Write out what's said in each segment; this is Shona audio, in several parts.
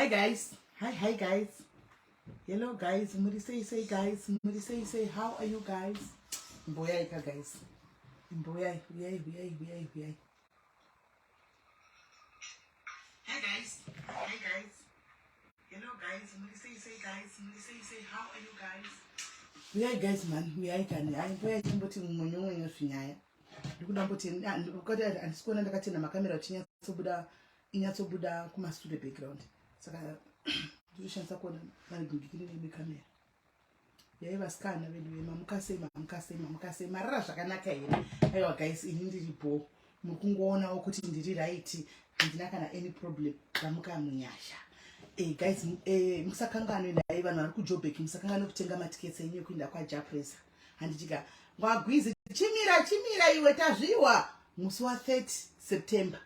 Hi guys. Hi, hi guys. Hello guys. Muri sei sei guys. Muri sei sei. How are you guys? Mboyai ka guys. Mboyai, huyai, huyai, huyai, huyai. Hi guys. Hi guys. Hello guys. Muri sei sei guys. Muri sei sei. How are you guys? Huyai guys man. Huyai kani. Hai mboyai chimboti mwenyo mwenyo zvinyaya. Ndikuda mboti ndikuda handisi kuona ndakatena makamera kuti nyatsobuda inyatsobuda kumasure background saka ndotoshandisa kuona marigingikiri nemekamera yai vasikana vedu ve mamuka sei mamuka sei mamuka sei marara zvakanaka here aiwa guys ini ndiri bho muri kungoonawo kuti ndiri right handina kana any problem ndamuka munyasha Eh, guys eh, musakanganwe nhai vanhu vari kujobek musakanganwe kutenga matikets enyu ekuenda kwajapresa handitika ngwagwizi chimira chimira iwe tazviwa musi wa 30 september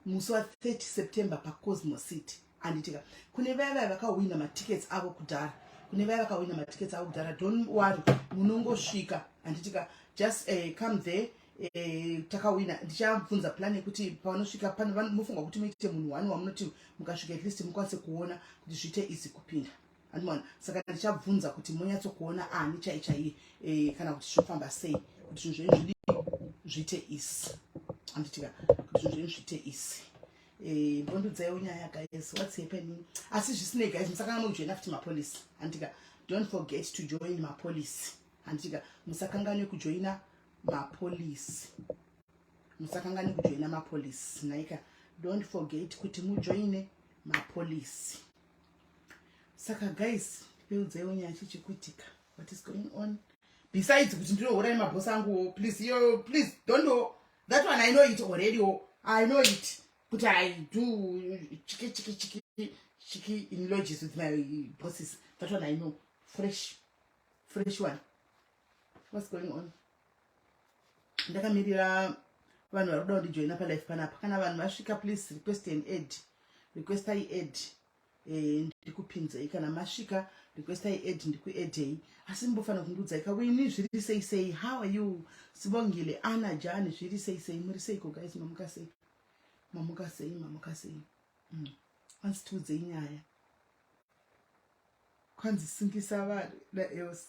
musi wa 30 september pacosmo city anditika kune vaya vaya vakahwina matickets avo kudhara kune vaya vakahwina matickets avo kudhara don't worry munongosvika anditika just uh, come there eh, takawina ndichabvunza plan yekuti pavanosvika munofunga kuti muite munhu one wamunoti mukasvika at least mukwanise kuona kuti zviite easy kupinda andimona saka ndichabvunza kuti monyatsokuona ani chai chaiye eh, kana kuti zvinofamba sei kuti zvinhu zvenyu zvidii zviite isi anditika kuti zvinhu zvenyu zviite isi eh, mbondudzaiwo nyaya guys what's happening asi zvisinei guys musakanganwa kujoina futi mapolisi anditika don't forget to join mapolisi anditika musakanganwe kujoina mapolisi musakanganwe kujoina mapolisi naika don't forget kuti mujoine mapolisi saka guys ndiudzeiwo nyaya chichikuitika what is going on besides kuti ndinohura nemabhosi anguwo please yo please don't know that one i know it already o i know it kuti i do chiki chiki chiki chiki in lodges with my bosses that one i know fresh fresh one what's going on ndakamirira vanhu vari kuda kundijoina palife panapa kana vanhu vasvika please request and add request i add eh, ndikupinzei kana masvika request i add ndikuedhei asi mbofanira kundiudzai kawini zviri sei sei how are you sibongile ana jani zviri sei sei muri seiko guys mamuka sei mamuka sei mamuka sei mm. anzi tiudzei nyaya kwanzi sungisa vanhu naelse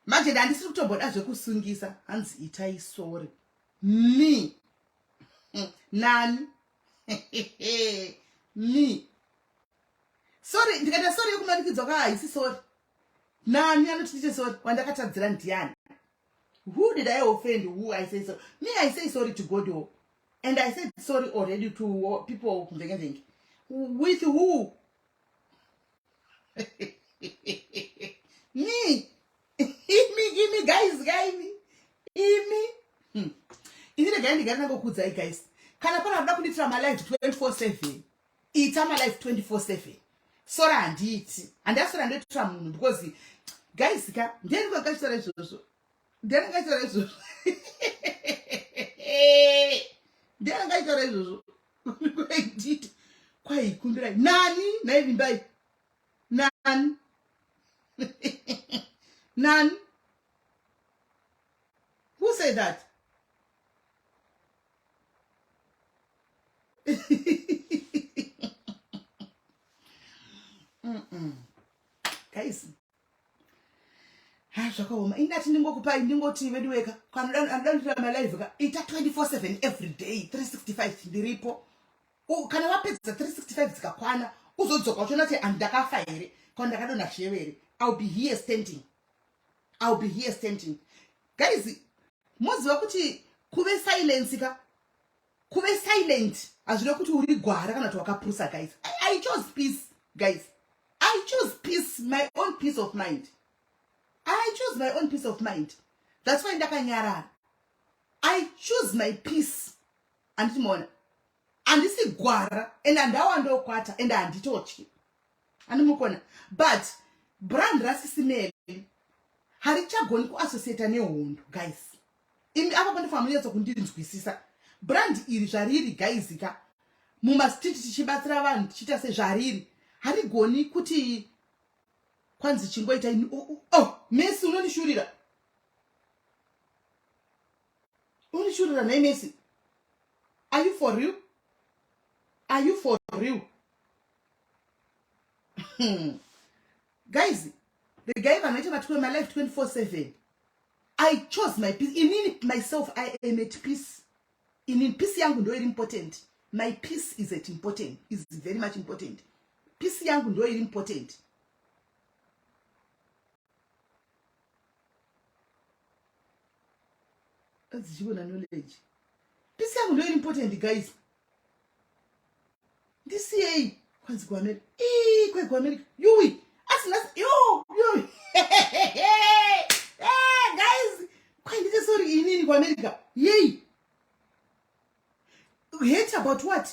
manje ndandisiri kutomboda zvekusungisa hanzi itai sorry me nani me sorry ndikaita sorry yekumanikidzwa ka haisi sorry nani anoti ndiite sorry wandakatadzira ndiani who did i offend who i say sorry me i say sorry to god oh. and i said sorry already to people kumvengevenge with who me imi imi guys kaimi imi hmm. ini regai ndigare nangokuudzai guys kana pana kuda kundiitira malive 24/7 ita malive 24/7 sora handiiti handasora ndoitira munhu because guys ka ndiani kwakachitaura izvozvo ndiani angachitaura izvozvo ndiani angachitaura izvozvo kwainditi kwaikumbirai nani naivimbai nani nani who said that mm -mm. guys ha zvakaoma ini ndati ndingokupai ndingoti vedu weka anoda malive ka ita 24/7 every day 365 ndiripo kana wapedza 365 dzikakwana uzodzoka uchiona kuti andakafa here kana ndakadonha zheve here ill be here standing ill be here standing guys moziva kuti kuve silence ka kuve silent hazvina kuti uri gwara kana kuti wakapusa guys I, i chose peace guys i chose peace my own peace of mind i chose my own peace of mind that's why ndakanyarara i choose my peace handiti maona handisi gwara and handawandokwata and handitotyi andimukona but brand rasisimeli harichagoni kuassociata nehondo guys imi apa pandifanira munyatso kundinzwisisa brand iri zvariri guys ka mumastreet tichibatsira vanhu tichiita sezvariri harigoni kuti kwanzi chingoita ini oh, oh, oh mesi unondishurira unondishurira nhai mesi are you for real are you for real Guys, regai vanhu vaite matukwe malife 24/7. I chose my peace. Inini myself, I am at peace. Inini peace yangu ndo iri important. My peace is at important, is very much important. Peace yangu ndo iri important. Adzichiona knowledge. Peace yangu ndo iri important, guys. Ndisiyei kwanzi kuAmerica. Ii, kwe kuAmerica. Yuwi. Asina yo, yo. Eh, guys. Kwai sorry inini kuAmerica. Yei. Hate about what?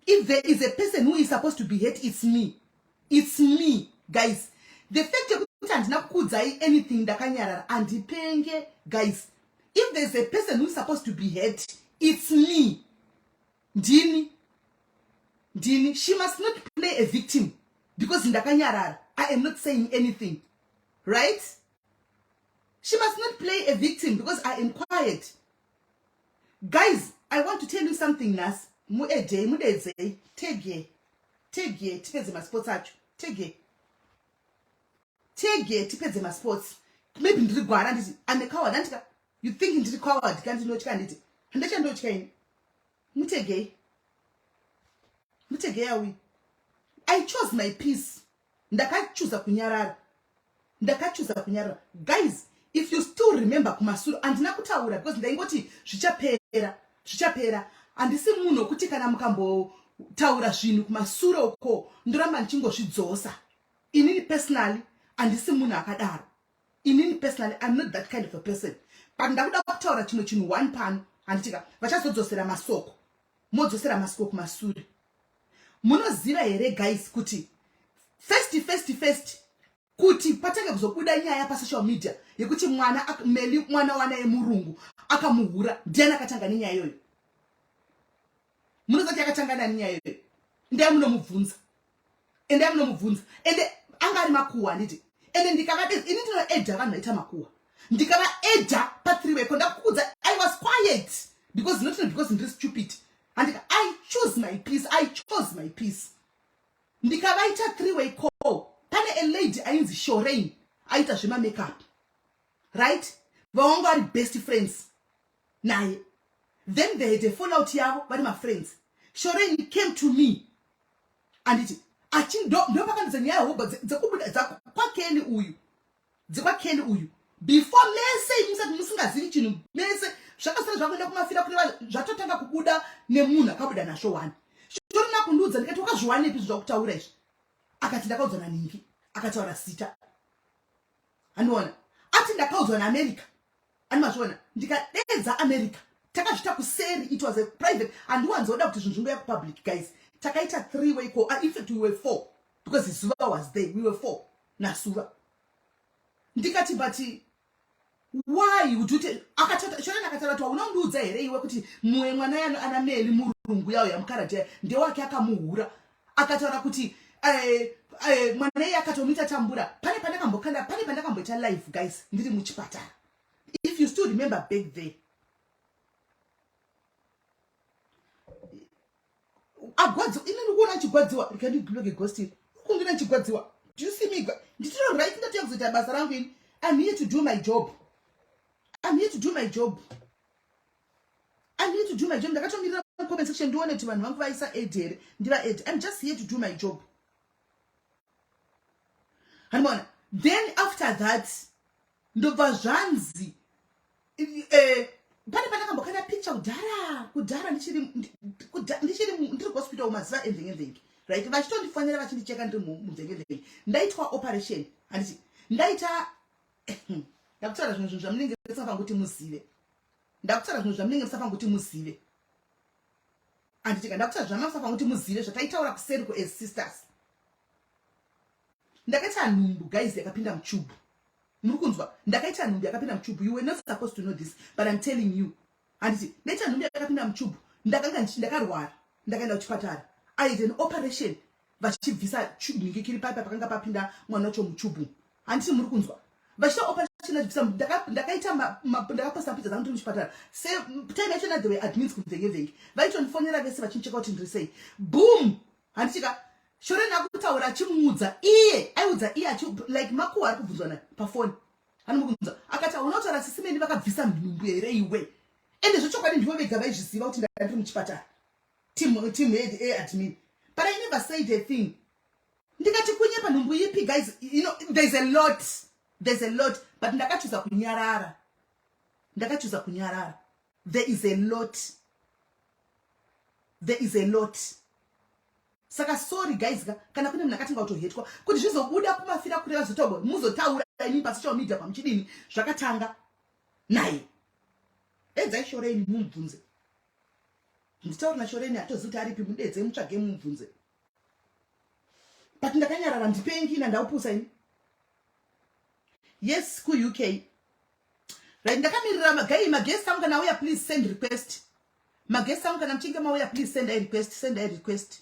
If there is a person who is supposed to be hate, it's me. It's me, guys. The fact yekuti handina kukuudzai anything, ndakanyarara, handipenge, guys. If there's a person who is supposed to be hate, it's me. Ndini. Ndini. She must not play a victim because ndakanyarara. I am not saying anything. Right? She must not play a victim because I am quiet. Guys, I want to tell you something. Nas muedei, mudedzei, tege tege, tipedze masports acho. Tege tege, tipedze masports. Maybe ndiri gwara, nditi I'm a coward. Andika you think ndiri coward kandinotya? Handiti handachandotya ini. Mutegei, mutegei awi. I chose my peace. Ndakachuza kunyarara, ndakachuza kunyarara. Guys, if you still remember kumasuru, handina kutaura because ndaingoti zvichapera, zvichapera. Handisi munhu wekuti kana mukambotaura zvinhu kumasure uko ndoramba ndichingozvidzosa. Inini personally handisi munhu akadaro. Inini personally, I'm not that kind of a person, but ndakuda kutaura chimwe chinhu one pano. Handitika vachazodzosera masoko, modzosera masoko kumasure. Munoziva here, guys, kuti first kuti patange kuzobuda nyaya pasocial media yekuti mwana Meli, mwana wana yemurungu akamuhura, ndiani akatanga nenyaya iyoyo? Munoziva kuti yakatanga nani nyaya iyoyo? Ndai munomubvunza, endai munomubvunza. Ende anga ari makuhwa, handiti? Ende ndikavade, ini ndinoedha vanhu vaita makuhwa, ndikavaedha pathree way. Kondakuudza, I was quiet because not because ndiri stupid, handika? I choose my peace. I chose my peace. Ndikavaita three way call. Pane a lady ainzi Shorain, aita zvemamakeup, right? Vavanga vari best friends naye. Then they had a fallout yavo vari mafriends. Shorain came to me, anditi? Ndopakandidza nyaya hobha dzekubuda dzakwakeli uyu, dzekwakeli uyu. Before mese musati musingazivi chinhu mese, zvakasara zvakuenda kumafira kureva zvatotanga kubuda nemunhu akabuda nazvo one. Chitorina kundiudza. Ndikati, "Wakazviwanepi zvakutaura izvi?" Akati, "Ndakaudzwa naningi." Akataura zita, handiona. Ati, "Ndakaudzwa naAmerica." Andimazviona. Ndikadedza America. Takazvita kuseri. It was a private. Handiwanzoda kuti zvinhu zvingoya kupublic, guys. Takaita three way call. In fact, we were four because Zuva was there. We were four naSuva. Ndikati, "But why would you tell?" Akatashorani akataura kuti, "Hauna kundiudza here iwe kuti mumwe mwana yano ana Meli murungu yawo yamukaradhi ndewake akamuhura?" Akataura kuti mwana iye akatomuita tambura. Pane pandakambokanda, pane pandakamboita live, guys, ndiri muchipatara, if you still remember back there. Agwadziwa. Ini ndikuona achigwadziwa. Rikandiblocke ghost iri. Kundina chigwadziwa. Do you see me? Nditiro right. Ndatiya kuzoita basa rangu ini. I'm here to do my job. I'm here to do my job. I'm here to do my job. Ndakatomirira comment section ndione kuti vanhu vangu vaisa add here, ndiva add. I'm just here to do my job, handimaona? Then after that ndobva zvanzi pane pandakambokanda picture kudhara kudhara, ndichiri ndiri kuhospital mazuva emvenge, right? Vachitondifonera vachindicheka ndiri mumvenge, ndaitwa operation, handiti? Ndaita, ndakutaura zvimwe zvinhu zvamunenge musafanira kuti muzive. Ndakutaura zvinhu zvamunenge musafanira kuti muzive, handitika? Ndakutaura zvamamusafanira kuti muzive, zvataitaura kuseri ku as sisters. Ndakaita nhumbu, guys, yakapinda mutube. Muri kunzwa? Ndakaita nhumbu yakapinda mutube. You were not supposed to know this, but I'm telling you, handiti? Ndaita nhumbu yakapinda mutube. Ndakanga ndakarwara, ndakaenda kuchipatara. I had an operation, vachibvisa nhingikiri paipa pakanga papinda mwana wacho mutube, handiti? Muri kunzwa? Vachiita operation vachibvisa. Ndakaita, ndakaposta picha dzangu ndiri muchipatara. Time yachona there were admins kumvengevhenge, vaitondifonera vese vachindicheka kuti ndiri sei. Boom, handitika? Shoreni akutaura achimuudza iye aiudza iye achi like makuwa ari kubvunzwa naye pafoni anomubvunza akati hauna kutaura sisi meni vakabvisa nhumbu here iwe ende zvechokwadi ndivo vega vaizviziva kuti ndandiri muchipatara team team head a admin but I never said a thing ndikati kunyepa nhumbu ipi guys you know there's a lot there's a lot but ndakachuza kunyarara ndakachuza kunyarara there is a lot there is a lot saka sorry guys ka kana kune munhu akatenga kutohetwa kuti zvizobuda kumafira kureva zvotaurwa muzotaura ini pasocial media pamuchidini zvakatanga naye edzai shoreni mumubvunze nditauri nashoreni hatozivi kuti aripi mudedze mutsvage mumubvunze but ndakanyarara ndipengi ina ndaupusa ini yes kuuk right ndakamirira magai maguest angu kana auya please send request maguest angu kana muchinge mauya please send a request send a request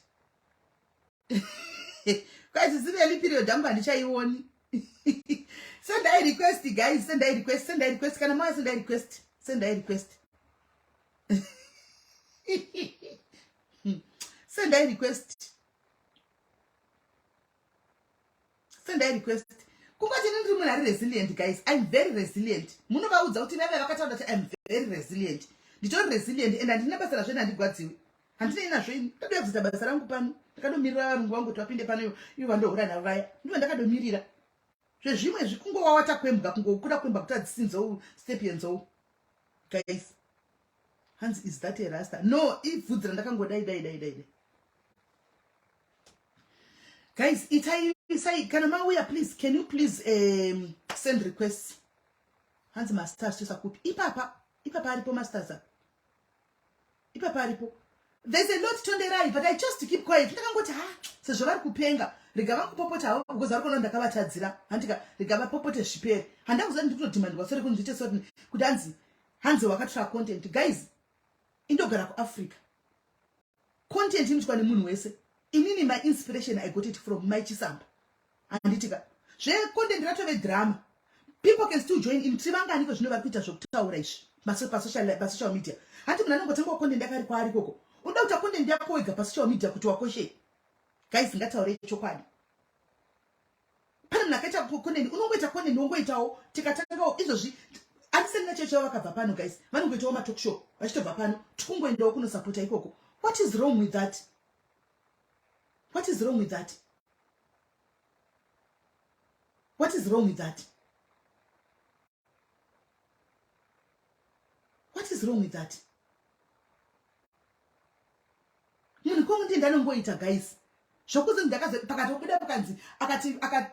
guys ziveli period yangu handichaioni send a request guys send a request send a request kana mauya send a request send a request send a request sendai request kungoti ini ndiri munhu ari resilient guys im very resilient munovaudza kuti vaive vakataura kuti im very resilient nditori resilient and handina basa razvo ini handigwadziwi handinei nazvo ini ndadouya kuzoita basa rangu pano ndakadomirira varungu vangu kuti vapinde pano ivo vandohura navo vaya ndivo ndakadomirira zvezvimwe zvikungowawata kwembwa kungokura kwembwa kuti adzisi nzou step yenzou guys hanzi is that a rasta no ibvudzi randakangodai dai dai dai dai guys itai isai kana mauya please can you please um, send requests hanzi masters toisa kupi ipapa ipapa aripo masters apa ipapa aripo there's a lot tonderai but i just to keep quiet ndakangoti ha sezvo vari kupenga rega vakupopota havo because vari kuona ndakavatadzira handika rega vapopote zvipere handakuziva ndiri kutodhimandwa sori kunzviite soti kuti hanzi hanzi wakatora content guys indogara kuafrica content inoitwa nemunhu wese inini my inspiration i got it from my chisamba handitika zvecontent ratove drama people can still join in tiri vanganiko zvino vari kuita zvekutaura izvi pasocial media hanti munhu anongotangawo content yake ari kwaari ikoko unoda kuita content yako wega pasocial media kuti wakoshei guys ngataurei chokwadi pane munhu akaita content unongoita content wongoitawo tikatangawo izvozvi andisani nachecho vakabva pano guys vanongoitawo matalk show vachitobva pano tikungoendawo kunosapota ikoko what is wrong with that what is wrong with that what is wrong with that What is wrong with that? Munhu kongu ndiye ndanongoita guys. Zvokuzi ndakaze pakatobuda pakanzi akati aka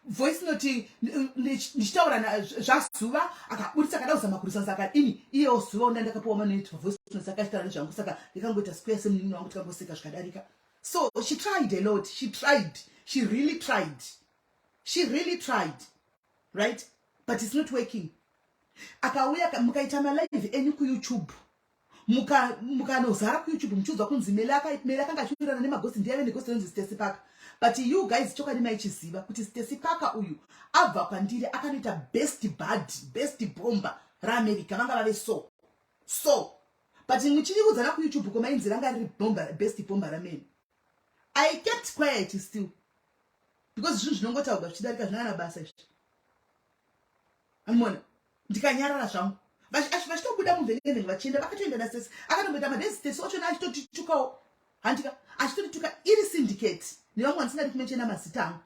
voice note ndichitaura zvazuva akaburitsa akada kuzama kurisa saka ini iyewo zuva una ndakapiwa manoitwa voice note akachitaura nezvangu saka ndikangoita square semunin'ina wangu tikangoseka zvikadarika. So she tried a lot. She tried. She really tried. She really tried. Right? But it's not working. Akauya mukaita malive enyu kuYouTube. Mukanozara muka kuYouTube muchiudzwa kunzi Mele akanga achiwirirana nemagosi ndiye ave negosi rinonzi Stacy Parker. But you guys chokwadi maichiziva kuti Stacy Parker uyu abva kwandiri akanoita best bud, best bomber raAmerica vanga vave so. So but muchiriudzana kuYouTube ko mainzi ranga riri bomber best bomber raMele. I kept quiet still. Because zvinhu zvinongotaurwa zvichidarika zvina basa izvi. Amona ndikanyarara zvangu. Vachitobuda mumvengemvenge vachienda vakatoenda naStacey. Akatomboita madays Stacey wachona achitotitukawo. Handika achitotituka iri syndicate nevamwe vandisingadi kumenshena mazita angu.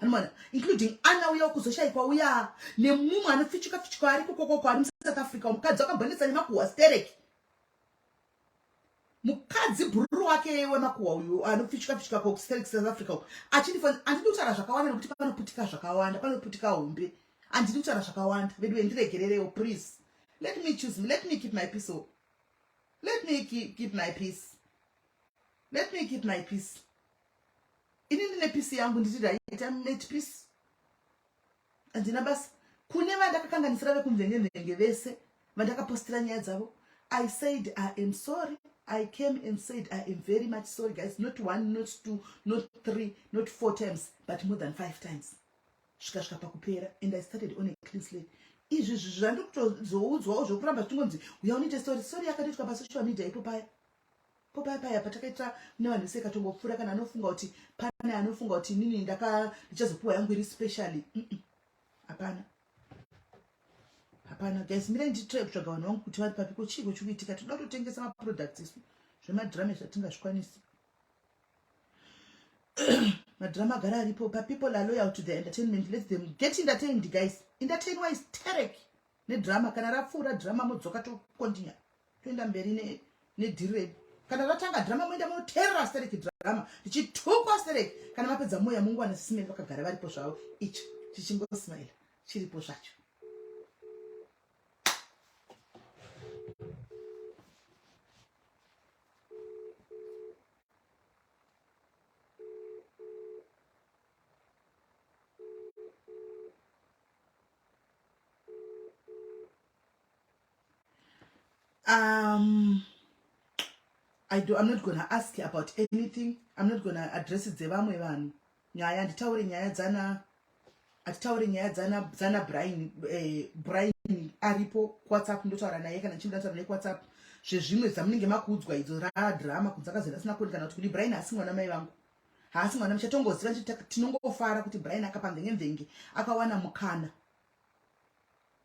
Anomona including Anna uya wekuzoshaikwa uya nemumwe anofichuka fichuka ari kokokoko ari muSouth Africa mukadzi wakambonetsa nemakuhwa stereki. Mukadzi bhururu wake wemakuhwa uyu anofichuka fichuka ko South Africa uku achindifona andidi kutaura zvakawanda nekuti panoputika zvakawanda panoputika hombe andidi kutaura zvakawanda veduwe ndiregererewo please let me choose me let me keep my peace oh. let me keep, keep my peace let me keep my peace ini ndine peace yangu nditi right I'm at peace handina basa kune vandakakanganisira vekumvengemvenge vese vandakapostira nyaya dzavo i said i am sorry i came and said i am very much sorry guys not one not two not three not four times but more than five times svika svika pakupera and i started on a clean slate izvi zvandikutozoudzwawo zvokuramba zvichingonzi uya unoite story story yakatoitwa pasocial media ipo paya Po paya paya patakaita nevanhu vese ikatongopfuura kana anofunga kuti pane anofunga kuti inini ndaka ndichazopiwa yangu iri specially. Hapana. Hapana guys, mirai nditry kutsvaga vanhu vangu kuti vari papi ko chiiko chikuitika tinoda kutotengesa maproducts isu zvemadrama izvi hatingazvikwanisi. Madrama agara aripo pa people are loyal to the entertainment let them get entertained guys. Entertain wise terek nedrama kana rapfuura drama modzoka tokontinya toenda mberi nedhiri redu kana ratanga drama moenda munoteerera stereki drama richitukwa stereki kana mapedza moya munguwana sisimeni vakagara varipo zvavo ichi chichingosmaila chiripo zvacho I do, I'm not gonna ask about anything. I'm not gonna address dzevamwe vanhu. Nyaya handitaure nyaya dzana hatitaure nyaya dzana dzana Brian eh, Brian aripo kuWhatsApp ndotaura naye kana ndichida kutaura naye kuWhatsApp zvezvimwe dzamunenge makuudzwa idzo ra drama kunzi akazoenda asina koni kana kuti kudi Brian haasi mwana mai vangu haasi mwana muchatongoziva tinongofara kuti Brian akapa mvenge akawana mukana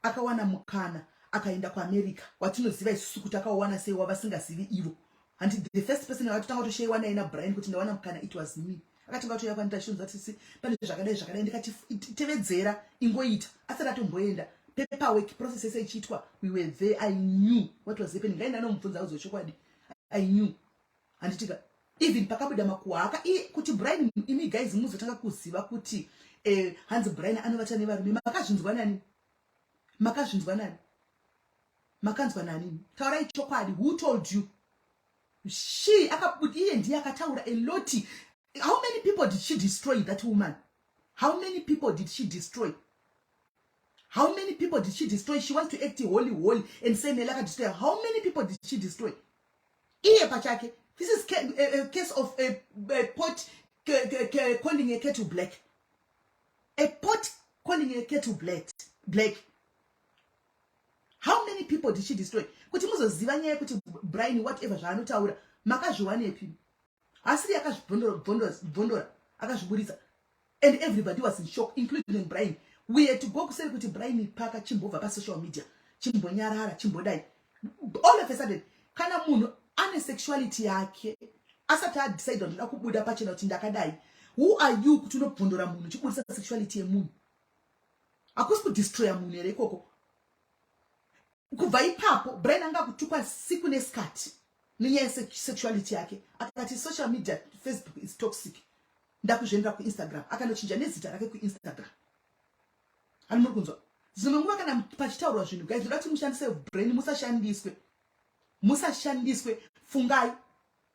akawana mukana akaenda kuamerica watinoziva isusu kuti akauwana sei wavasingazivi ivo hanti the first person akatotanga kutoshaiwa naye nabrian kuti ndawana mukana it was me akatanga kutouya kwandita achionza kuti pane zvakadai zvakadai ndikati tevedzera ingoita asati atomboenda paperwork process yese ichiitwa we were there i knew what was happening ngaenda anomubvunza auziwe chokwadi i knew handitika even pakabuda makuhwa aka kuti brian imi guys muzotanga kuziva kuti eh, hanzi brian anovata nevarume makazvinzwa nani makazvinzwa nani makanzwa nani taurai chokwadi who told you she akabuda iye ndiye akataura a lot how many people did she destroy that woman how many people did she destroy How many people did she destroy? She wants to act holy holy and say Melaka destroy. How many people did she destroy? Iye pachake. This is a case of a pot calling a kettle black. A pot calling a kettle black. Black. How many people did she destroy? Kuti muzoziva nyaya yekuti Brian whatever zvaanotaura makazviwanepi? Asiri akazvibvondora akazviburitsa and everybody was in shock including Brian. We had to go kuseri kuti Brian paka chimbobva pa social media chimbonyarara chimbodai. All of a sudden kana munhu ane sexuality yake asati adecide kuti ndoda kubuda pachena kuti ndakadai, who are you kuti unobvondora munhu uchiburitsa sexuality yemunhu? Hakusi kudestroya munhu here ikoko? Kubva ipapo Brian anga kutukwa siku nesikati nenyaya yesexuality yake, akati social media Facebook is toxic, ndakuzviendera kuInstagram, akanochinja nezita rake kuInstagram. Hani muri kunzwa? Dzimwe nguva kana pachitaurwa zvinhu guys, ndoda kuti mushandise brain, musashandiswe, musashandiswe. Fungai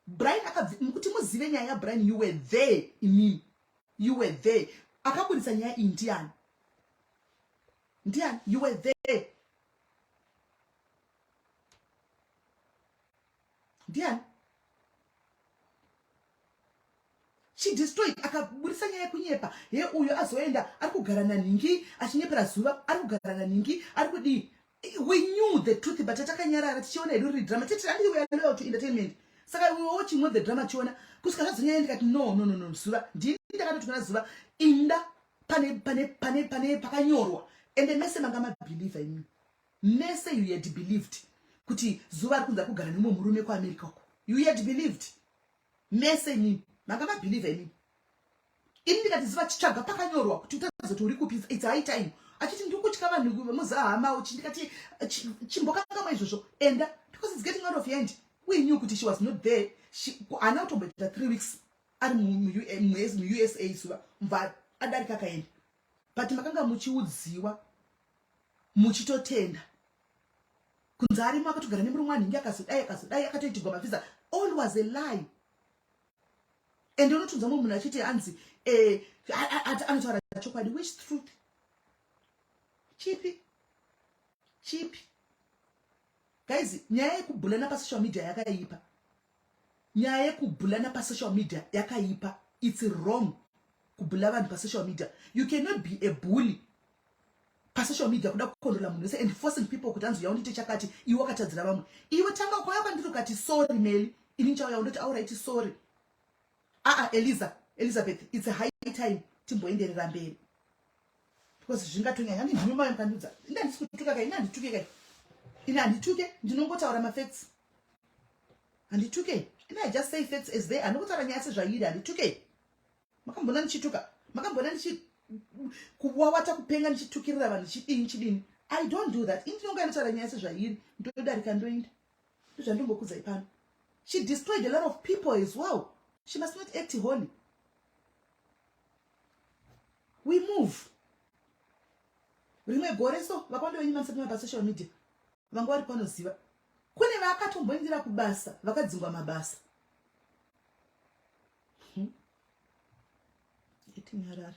Brian akabvi kuti muzive nyaya yaBrian, you were there imimi, you were there. Akaburitsa nyaya iyi ndiani? Ndiani? You were there. Ndiani? She destroyed, akaburitsa nyaya yekunyepa ye uyo azoenda ari kugara nanhingi achinyepera zuva ari kugara nanhingi ari kudii. We knew the truth but takanyarara tichiona hedu riri drama titi andii we are loyal to entertainment. Saka we were watching all the drama tichiona kusvika zvazonyanya ndikati no no no no zuva ndini ndakatotukana zuva inda pane pane pane pane pakanyorwa ende mese manga mabelieve imi mese you had believed kuti zuva ari kunzi ari kugara nemumwe murume kuAmerica uko you had believed mese imimi manga mabelieve imimi. Ini ndikati zuva chitsvaga pakanyorwa kuti utazoti uri kupi, it's high time. Achiti ndiri kutya vanhu vemuzahama uchi ndikati chimbokangamwa izvozvo enda because it's getting out of hand. We knew kuti she was not there. Haana kutomboita 3 weeks ari muUSA zuva mva adarika akaenda. But makanga muchiudziwa muchitotenda kunzi arimo akatogara nemurume wanhingi akazodai akazodai akatoitigwa mavhiza. All was a lie. And unotunza mumwe munhu achiti anzi anotaura chokwadi. Which truth? Chipi? Chipi? Guys, nyaya yekubhulana pasocial media yakaipa. Nyaya yekubhulana pasocial media yakaipa. It's wrong kubhula vanhu pasocial media. You cannot be a bully pasocial media kuda kukondola munhu wese and forcing people kuti anzi uya undiite chakati iwe wakatadzira vamwe. Iwe tanga ukauya kwandiri ukati sorry Meli. Ini ndichauya ndoti auraiti sorry. Aa Eliza, Elizabeth, it's a high time timboenderera mberi. Because zvingatonyanya ndi ndimi mai mukandiudza. Ini handisi kutuka kai, ini handituke kai. Ini handituke, ndinongotaura mafacts. Handituke. Ini I just say facts as they are. Ndinongotaura nyaya sezvairi, handituke. Makambona ndichituka? Makambona ndichi kuwawata kupenga ndichitukirira vanhu chidini chidini? I don't do that. Ini ndinonga ndinotaura nyaya sezvairi, ndodarika ndoenda. Ndozvandombokudzai pano. She destroyed a lot of people as well. She must not act holy. We move. Rimwe gore so vakawanda venyu mamusati mava pasocial media vanga vari panoziva kune vakatomboendera kubasa vakadzingwa mabasa. Itinyarare.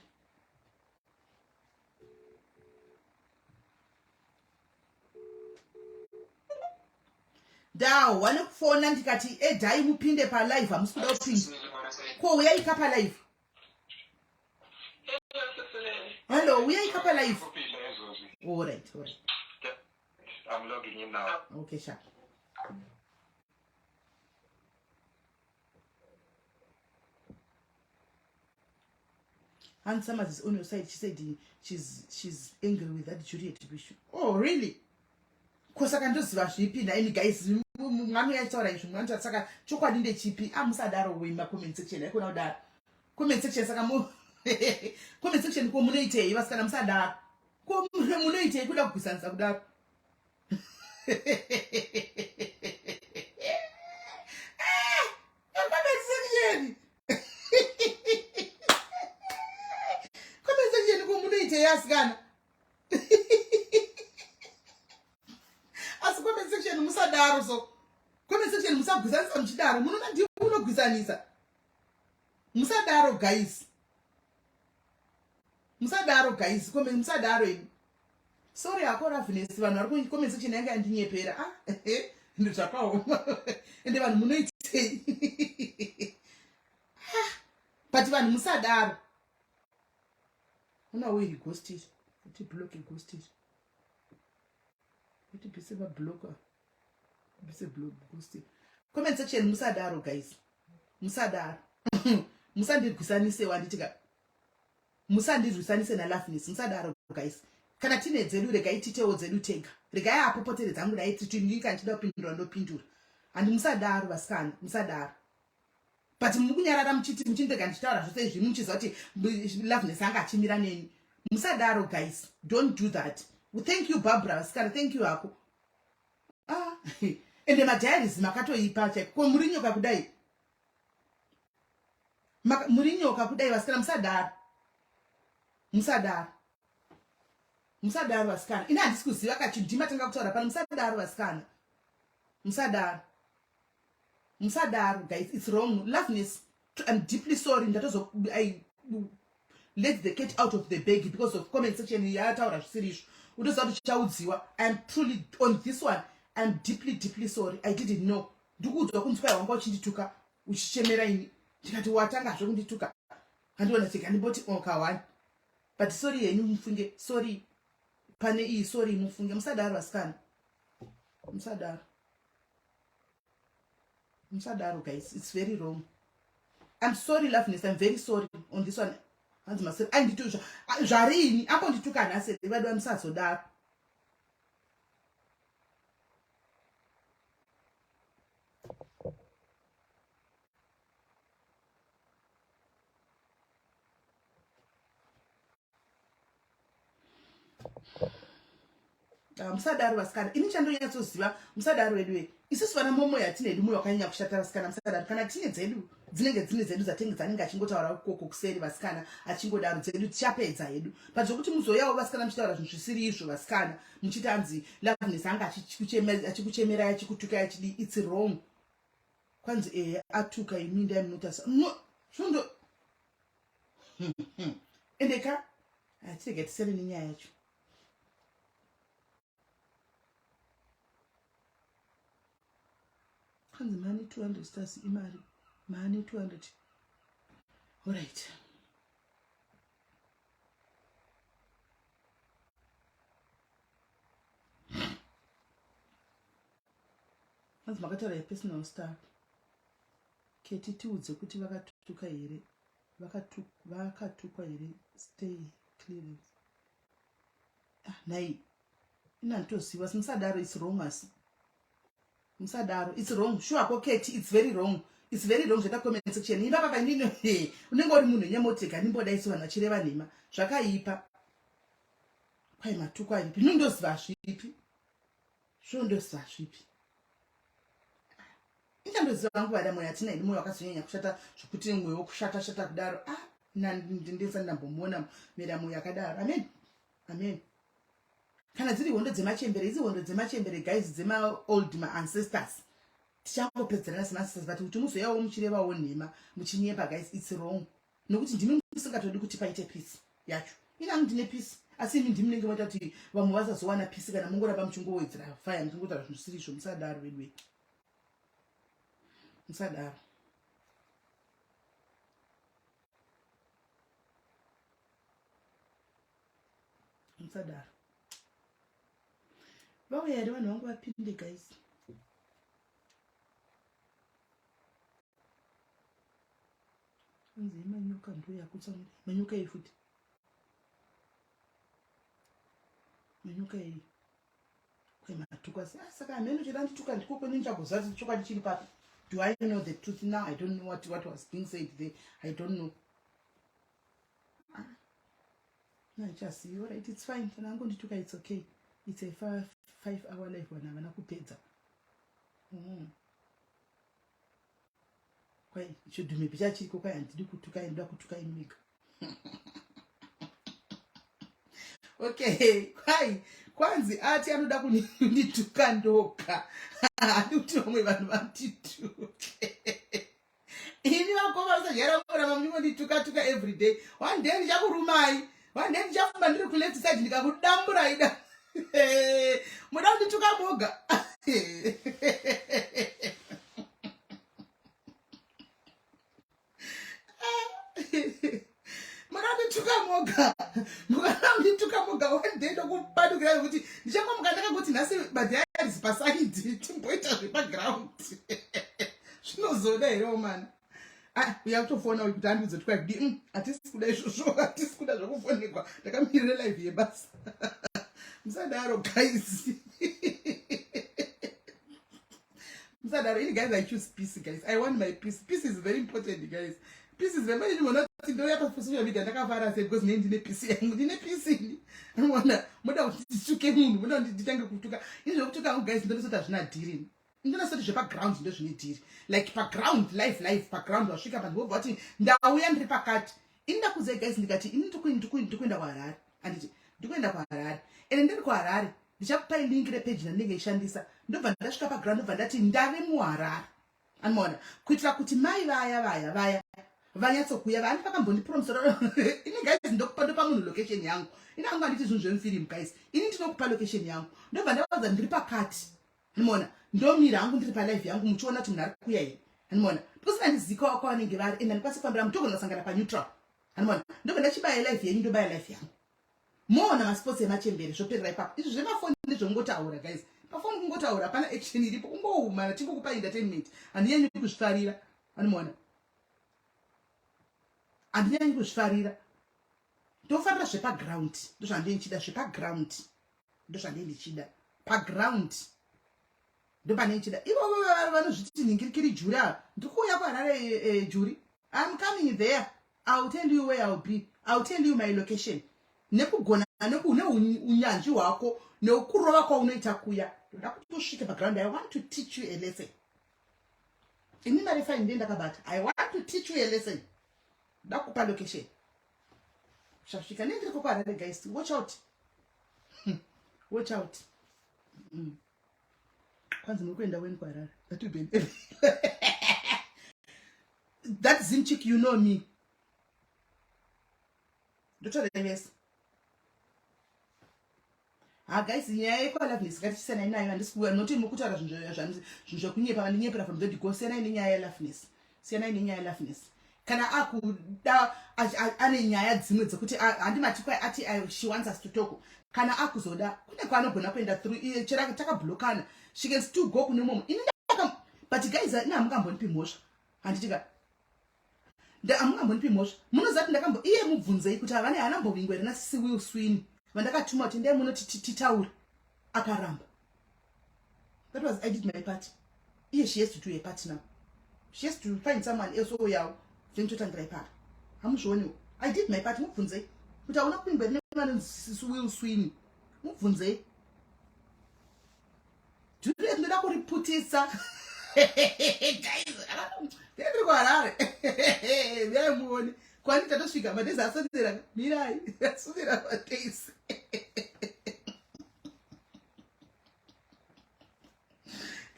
Ndahwa nekufona ndikati edhai mupinde palive hamusi kuda kupinda. Ko uyai ka palive. Hello, uyai ka palive. All right, all right. I'm logging in now. Okay, sure. Hans Summers is on your side. She said she's angry with that Juliet Bishu. Oh, really? Ko saka ndoziva zvipi nhaimi guys mwana yaitaura izvi mwana saka chokwadi ndechipi amusadaro ah, wema comment section haikona kudaro comment section saka mu comment section ko munoitei vasikana musadaro ko munoitei kuda kugwisanisa kudaro ah, comment section comment section ko munoitei asikana asi comment section musadaro so comment section musagwisanisa muchidaro munoona ndiwo unogwisanisa musadaro guys musadaro guys comment musadaro imi sorry hako Ravness vanhu vari comment section yanga yandinyepera ah ende zvakaoma ende vanhu munoitei ah, but vanhu musadaro una wei ghost iri kuti block ghost iri kuti bise va block bise block ghost iri comment section musadaro guys musadaro musandirwisanise wanditi ka musandirwisanise naloveness musadaro guys kana tine dzedu regai titewo dzedu tega regai apopotere dzangu dai titinyika ndichida kupindura ndopindura handi musadaro vasikana musadaro but mukunyarara muchiti muchindega ndichitaura zvose izvi muchiziva kuti loveness anga achimira neni musadaro guys don't do that thank you barbara vasikana thank you hako ah ende madiaries makatoipa chaiko ko muri nyoka kudai muri nyoka kudai vasikana musadaro musadaro musadaro vasikana ini handisi kuziva kachidhima tanga kutaura pano musadaro vasikana musadaro musadaro guys it's wrong loveness I'm deeply sorry ndatozo I let the cat out of the bag because of comment section yataura zvisiri izvo utoziva kuti chichaudziwa I'm truly on this one I'm deeply deeply sorry I didn't know ndikuudzwa kunzi kwai wanga uchindituka uchichemera ini ndikati watangazve kundituka handiona chega ndimboti oka one but sorry henyu mufunge sorry pane iyi sorry mufunge musadaro vasikana musadaro musadaro guys it's very wrong I'm sorry loveness I'm very sorry on this one hanzi maseri aindituka zvariini ambondituka nhasi vadiwa musazodaro Ah, musadaro vasikana ini chandonyatsoziva musadaro vedu ve isusu vana momo yatine hedu moyo wakanyanya kushata vasikana musadaro kana tine dzedu dzinenge dzine dzedu dzatenge dzanenge achingotaura koko kuseri vasikana achingodaro dzedu tichapedza hedu but zvokuti muzoyawo vasikana muchitaura zvinhu zvisiri izvo vasikana muchiti anzi loveness anga achikuchemerai achikutukai achidii its wrong kwanzi ehe atuka imi ndai munotasa no zvondo ende ka hatirege tisere nenyaya yacho kwanzi mane 200 stars imari mane 200 alright hanzi makataura yepersonal stuff. Keti tiudze kuti vakatuka here vakatukwa here stay clearance. Ah, nhai ina nditoziva asi musadaro it's wrong asi musadaro it's wrong sure ko Keti it's very wrong it's very wrong zveta comment section imba papa inini unenge uri munhu nyamotega nimboda isu vanhu vachireva nhema zvakaipa kwai matuko aripi ini ndoziva zvipi sure ndoziva zvipi Ichandoziva vangu vada moyo hatina ini moyo wakazonyanya kushata zvekuti mwoyo wokushata shata kudaro ah ndisati ndambomuona mera moyo akadaro amen amen kana dziri hondo dzemachembere idzi hondo dzemachembere guys dzemaold maancestors tichangopedzerana semaancestors but kuti muzoyawo muchirevawo nhema muchinyepa guys its wrong nokuti ndimi musingatodi kuti paite peace yacho ini angu ndine peace asi imi ndimi munenge maita kuti vamwe vasazowana peace kana mungoramba muchingowedzera fire muchingotaura zvinhu zvisiri izvo musadaro veduwe musadaro musadaro vauya here vanhu vangu vapinde guys anzi yemanyoka ndoyakutsamwira manyoka iyi futi manyoka iyi kwematuka ah, saka hameno chero andituka ndiko kwenyu ndichagoziva kuti chokwadi chiri papi do i know the truth now i don't know what, what was being said there i don't know ah, handichazivi alright it's fine kana angondituka it's okay it's a 5 hour life vanhu havana kupedza mm. Kwai chidhumipi chachiriko kwai handidi kutuka inoda kutuka imika. Okay, kwai kwanzi ati anoda kundituka ndoga. Handi kuti vamwe vanhu vandituke. Ini vakoma musadyara kuramba muchingondituka tuka every day. One day ndichakurumai. One day ndichafamba ndiri kuleft side ndikakudamburai da. Muda kundituka moga. Makandituka moga. Makandituka moga one day ndokupadukira kuti ndichangomuka ndakangoti nhasi madhayarisi pasaidi timboita zvepaground. Zvinozoda here omana? Ah, uya kutofona uyu kuti andiudze kuti kwai kudii. Hatisi kuda izvozvo, hatisi kuda zvekufonekwa. Ndakamirira live yebasa. Musadaro guys. Musadaro. Ini guys, I choose peace guys. I want my peace. Peace is very important guys. Peace is very important. Mona kuti ndouya pa social media ndakafara sei because nei ndine peace yangu. Ndine peace ini. Mona muda kuti ndituke munhu, muda kuti nditange kutuka. Ini zvekutuka hangu guys ndinoda kuti hazvina dhiri. Ndinoda kuti zvepaground ndozvine dhiri. Like paground live live paground wasvika vanhu vobva vati ndauya ndiri pakati. Ini ndakuudzai guys ndikati ini ndikuenda kuHarare. Anditi ndikuenda kuHarare. Ende ndiri kuHarare ndichakupai link repage randinenge ndichishandisa. Ndobva ndasvika paground ndobva ndati ndave muHarare. Anoona kuitira kuti mai vaya vaya vaya vanyatsokuya vani vakambondipromisa ini guys ndokupa ndopa munhu location yangu. Ini hangu handiti zvinhu zvemufirimu guys. Ini ndinokupa location yangu. Ndobva ndavaudza ndiri pakati. Anoona ndomira hangu ndiri palive yangu muchiona kuti munhu ari kuuya here. Anoona because handizika wako vanenge vari ende handikwanisi kufambira mutogona kusangana paneutral. Anoona ndobva ndachibaya live yenyu ndobaya live yangu. Moona masports emachembere zvoperera ipapo. Izvi zvemafoni ndezvekungotaura guys. Pafoni kungotaura hapana action iripo kungoumana tingokupa entertainment. Handinyanyi kuzvifarira. Anoona. Handinyanyi kuzvifarira. Ndofarira zvepaground. Ndozvandinenge ndichida zvepaground. Ndozvandinenge ndichida. Paground. Ndopane ndichida. Ivo vanozviti nhingirikiri juri ava. Ndiri kuuya kuHarare juri. I'm coming there. I'll tell you where I'll be. I'll tell you my location. Nekugona neunyanzvi hwako nekurova kwaunoita kuya. Ndoda kuti usvike paground. I want to teach you a lesson. Ini mari fine ndiye ndakabata. I want to teach you a lesson. Ndoda kukupa location. Uchasvika nendiri kuHarare guys. Watch out. Watch out. Kwanzi muri kuenda weni kuHarare. That will be an that Zim chick, you know me. Ndotorevesa. Ha guys, nyaya yekwa Loveness ngatichisiyana nayo. Handisi kuuya noti muri kutaura zvinhu zvekunyepa, vandinyepera from the go. Siyanai nenyaya yaLoveness. Siyanai nenyaya yaLoveness. Kana akuda ane nyaya dzimwe dzekuti handimati kwai ati she wants us to talk. Kana akuzoda kune kwaanogona kuenda through iye chero takablokana. She can still go kune mumwe. Ini ndaka but guys, ini hamungambonipi mhosva. Handiti ka? Hamungambonipi mhosva. Munoziva kuti ndakambo iye mubvunzei kuti havane haana mbovingwa here nasisi Will Sweeney vandakatuma kuti endai muno titaure. Akaramba. That was I did my part. Iye she has to do her part now. She has to find someone else ouyawo. Then totangira ipapo. Hamuzvioniwo. I did my part mubvunzei kuti hauna kupingwa here nevanonzi sisi Will Sweeney. Mubvunzei. Juliet ndoda kuriputisa. Guys, ndiri kuHarare. Mirai muone. Kwani tatosvika madays asondera. Mirai, asondera madays.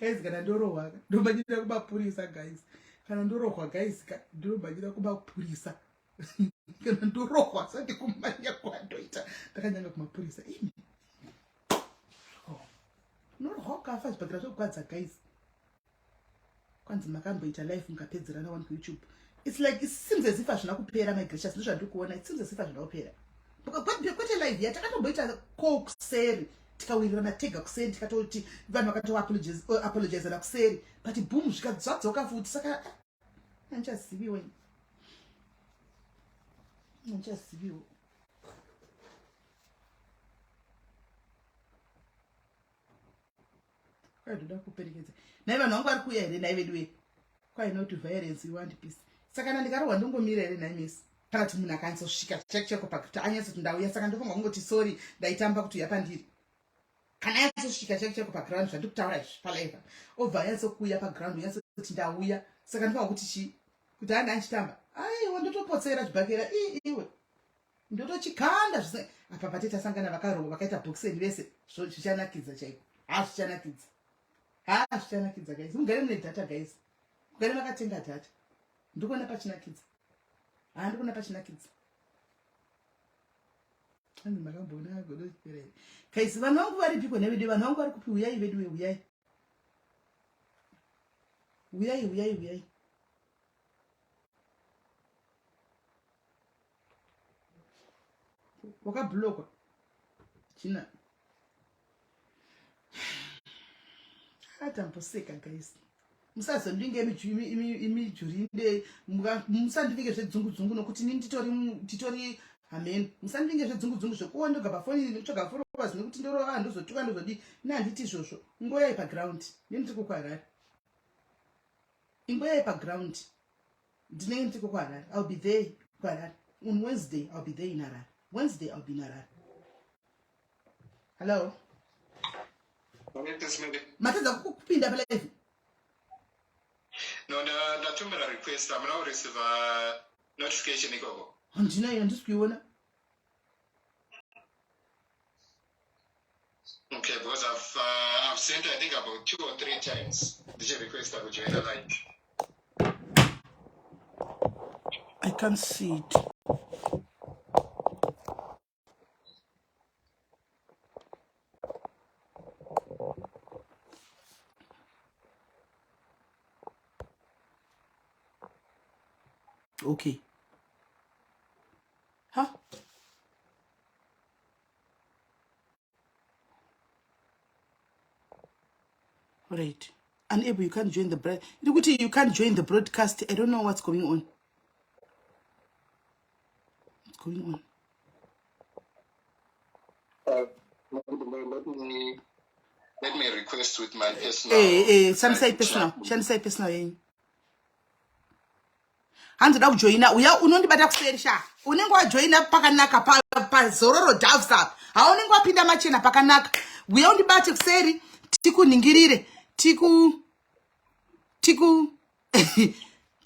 Guys, kana ndorohwa ndomanyira kumapurisa guys. Kana ndorohwa guys, ndomanyira kumapurisa. Kana ndorohwa sati kumanya kwandoita. Ndakanyanga kumapurisa. Imi. Unorohwa ukafa zvibhakira zvokugwadza guys. Kwanzi makamboita life mukapedzerana wani kuYouTube. It's like it seems as if hazvina kupera my gracious, ndozvandiri kuona. It seems as if hazvina kupera. Kwete live ya takatomboita call kuseri tikawirirana tega kuseri tikatoti vanhu vakatoapologizana kuseri but boom zvikadzadzoka futi saka handichaziviwo handichaziviwo. Kwai ndoda kuperekedza nhai vanhu vangu vari kuuya here nhai vedu wee? Kwai not violence, we want peace. Saka kana ndikarohwa ndongomira here nhai mesi? Kana kuti munhu akanyatsosvika chaiko chaiko pakuti anyatsoti ndauya, saka ndofanirwa kungoti sorry ndaitamba kuti uya pandiri. Kana anyatsosvika chaiko chaiko paground zvandiri kutaura izvi palive, obva anyatsokuuya paground unyatsoti ndauya, saka ndofanirwa kuti chii? Kuti handi anchitamba? Aiwa, ndotopotsera chibhakera iwe ndotochikanda zvise apa pate tasangana vakarohwa vakaita bhokiseni vese zvichanakidza chaiko. Ha, zvichanakidza, ha, zvichanakidza guys. Mugare mune data guys, mugare makatenga data. Ndikuona pachinakidza, ha, ndikuona pachinakidza. Anzi makamboona godo chipera here guys? Vanhu vangu varipiko nevedu? Vanhu vangu vari kupi? Uyai vedu, uyai, uyai, uyai, uyai. Wakablockwa china atamboseka guys. Musazondinge imijurinde, musandinge zvedzungu dzungu nokuti ini nditori hameno. Musandinge zvedzungu dzungu zvekuwa ndoga pafoni nekutsvaga followers nekuti ndorova ndozotuka ndozodii. Ini handiti izvozvo. Ingoyai paground, ini ndiri kukuHarare. Ingoyai paground, ndinenge ndiri kuHarare. I'll be there kuHarare on Wednesday. I'll be there in Harare Wednesday. I'll be in Harare. Hello, matadza kupinda palive? No, ndatumira request. Hamuna kureceive notification ikoko? Handina iyo, handisi kuiona. Okay, because I've sent, I think, about two or three times ndichirequesta kujoina live. I can't see it. Okay. Huh? Right. Unable, you can't join the broad. You can't join the broadcast. I don't know what's going on. What's going on? Let me request with my personal. Eh, eh, shandisai personal. Shandisai personal yenyu. Hanzi da kujoina, uya unondibata kuseri sha. Unenge wajoina pakanaka pazororo pa doves apa. Haunenge wapinda machena pakanaka. Uya undibate kuseri tikuningirire tiku tiku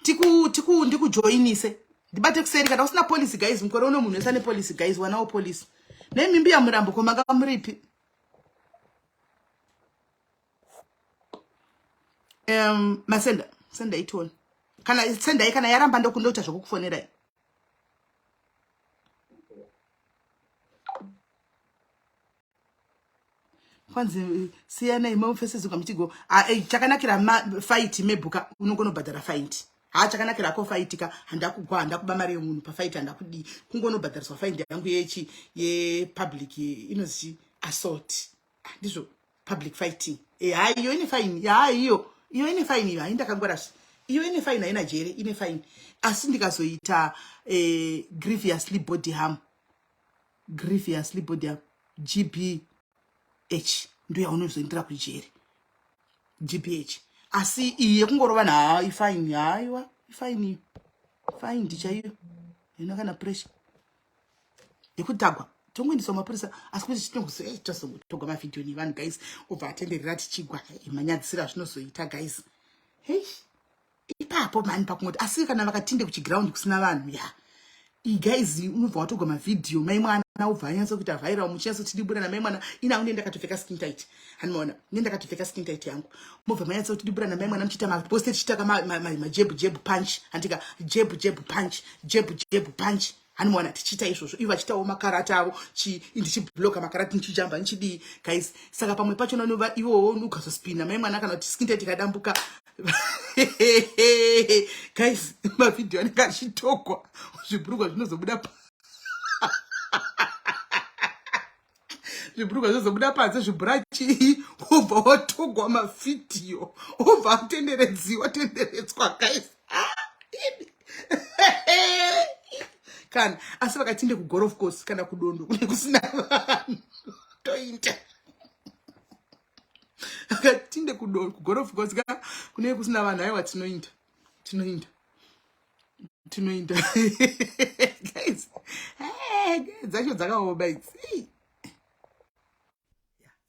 tiku tiku ndikujoinise. Ndibate kuseri kana usina policy guys. Mukore uno munhu wese ane policy guys, wanawo policy. Nemimbi yamurambo komanga muripi? Masenda senda itoni kana sendai kana yaramba ndokundoita zvokukufonerai. Kwanzi siyanai mufesezuka muchigo. Chakanakira fight mebhuka unongonobhadhara fight. Ha, chakanakira ko fight ka handakugwa, handakuba mari yemunhu pafight, handakudii, kungonobhadhariswa fight yangu yechi yepublic inozi assault. Ndizvo, public fighting. Ha, iyo ine fine. Ha, iyo ine fine iyo. Haindakangwarasvi Iyo ine fine, haina jere, ine fine. Asi ndikazoita grievously body harm, grievously body harm, GBH, ndo yaunozoendera kujeri, GBH. Asi iyi yekungorova nhaa ifine, haiwa, ifine iyo, fine ndichaiyo, ina kana pressure yekutagwa, tongoendeswa mapurisa. Asi kuti tinozotogwa mavhidhiyo nevanhu, guys, obva atenderera tichigwa manyadzisira zvinozoita, guys. Hei, ipapo mani pakungoti, asi kana vakatinde kuchiground kusina vanhu ya guys, unobva watogwa mavhidhiyo, mai mwana ubva anyatso kuita viral, muchinyatsotidibura namai mwana. Ina unge ndakatopfeka skin tight, hanimaona, ne ndakatopfeka skin tight yangu, mobva manyatsotidibura namai mwana, muchiita maposte, tichiitaka majab jab punch, handika, jab jab punch, jab jab punch, hanimaona, tichiita izvozvo, ivo vachitawo makarata avo, ndichibloka makarati, ndichijamba, ndichidii, guys. Saka pamwe pacho ivowo ukazospina mai mwana, kana kuti skin tight ikadambuka, guys, mavhidhiyo anenge achitogwa, zvibhurugwa zvinozobuda, zvibhurugwa zvozobuda panze, zvibhurachi, wobva watogwa mavhidhiyo, wobva atenderedziwa, tenderedzwa, guys. Ah, kana asi vakatinde kugolf course kana kudondo kune kusina vanhu, toita akatinde kugolf course ka kunenge kusina vanhu, aiwa, tinoinda, tinoinda, tinoinda, guys. Dzacho dzakaoma idzi,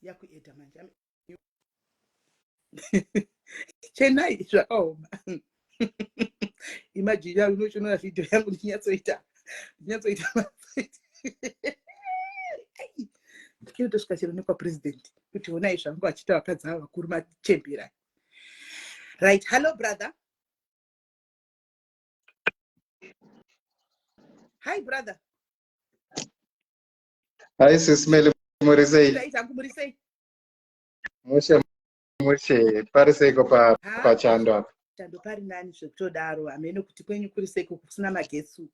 yakueda manje chenai, zvakaoma. Imagine unochionera vhidhiyo yangu ndichinyatsoita, ndichinyatsoita, inotosvika chero nekwapresident kuti onai zvangu achiita vakadzi ava vakuru machembera. Right, hello brother. Hi brother. Hi sis Meli, muri sei? Right, hangu, muri sei? Mushe mushe, pari seiko pa pachando apa? Chando pari nani zvekutodaro, hamene kuti kwenyu kuri seiko kusina magetsi.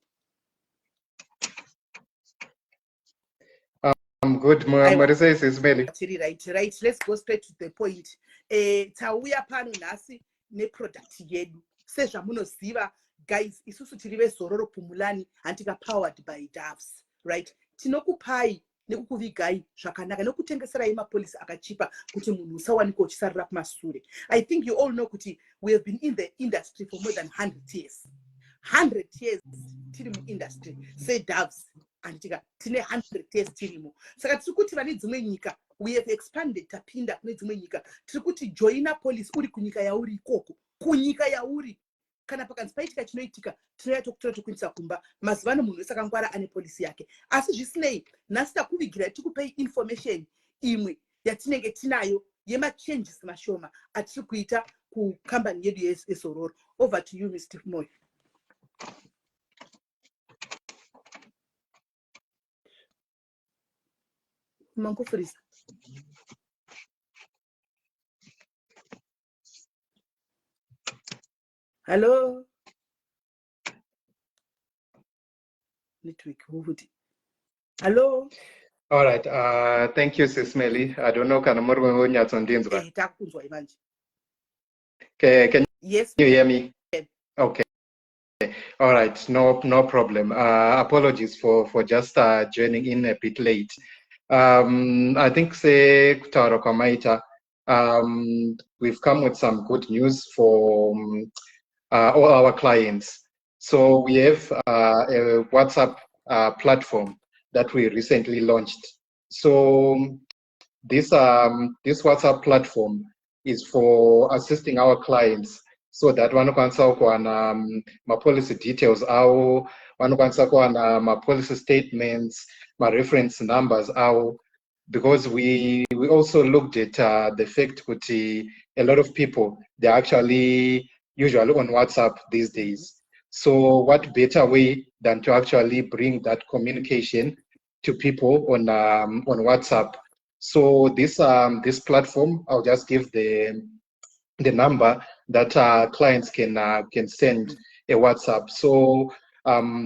I'm good. Muri sei sis Meli? Tiri right. Let's go straight to the point. Tauya pano nhasi neproduct yedu. Sezvamunoziva guys, isusu tiri veZororo Pumulani, handika, powered by Doves, right? Tinokupai nekukuvigai zvakanaka nekutengeserai mapolisi akachipa kuti munhu usawanikwa uchisarira kumasure. I think you all know kuti we have been in the industry for more than 100 years, 100 years tiri muindustry seDoves, handitika, tine 100 years tirimo. Saka tiri kuti vane dzimwe nyika, we have expanded, tapinda kune dzimwe nyika. Tiri kuti joina policy uri kunyika yauri ikoko, kunyika yauri, kana pakanzi paitika chinoitika, tinouya tokutora tokuindisa kumba. Mazuva ano munhu wese akangwara ane polisi yake. Asi zvisinei, nhasi takuvigirai, tikupei information imwe yatinenge tinayo yemachanges mashoma atiri kuita kukambani yedu yeZororo. Over to you, Mr Moyo. Mangofurisa. Hello, network wokuti hello. All right, thank you sis Meli. I don't know kana muri kunyatsondinzwa. Eh, takunzwa manje. Can Yes. you hear me? Can. Okay. All right, no problem. Apologies for just joining in a bit late. I think sekutaura kwamaita, we've come with some good news for all our clients. So we have a WhatsApp platform that we recently launched. So this WhatsApp platform is for assisting our clients so that vanokwanisa kuwana mapolicy details avo, vanokwanisa kuwana mapolicy statements, mareference numbers avo, because we also looked at the fact kuti a lot of people, they're actually usually on WhatsApp these days. So what better way than to actually bring that communication to people on WhatsApp? So this platform, I'll just give the number that clients can send a WhatsApp. So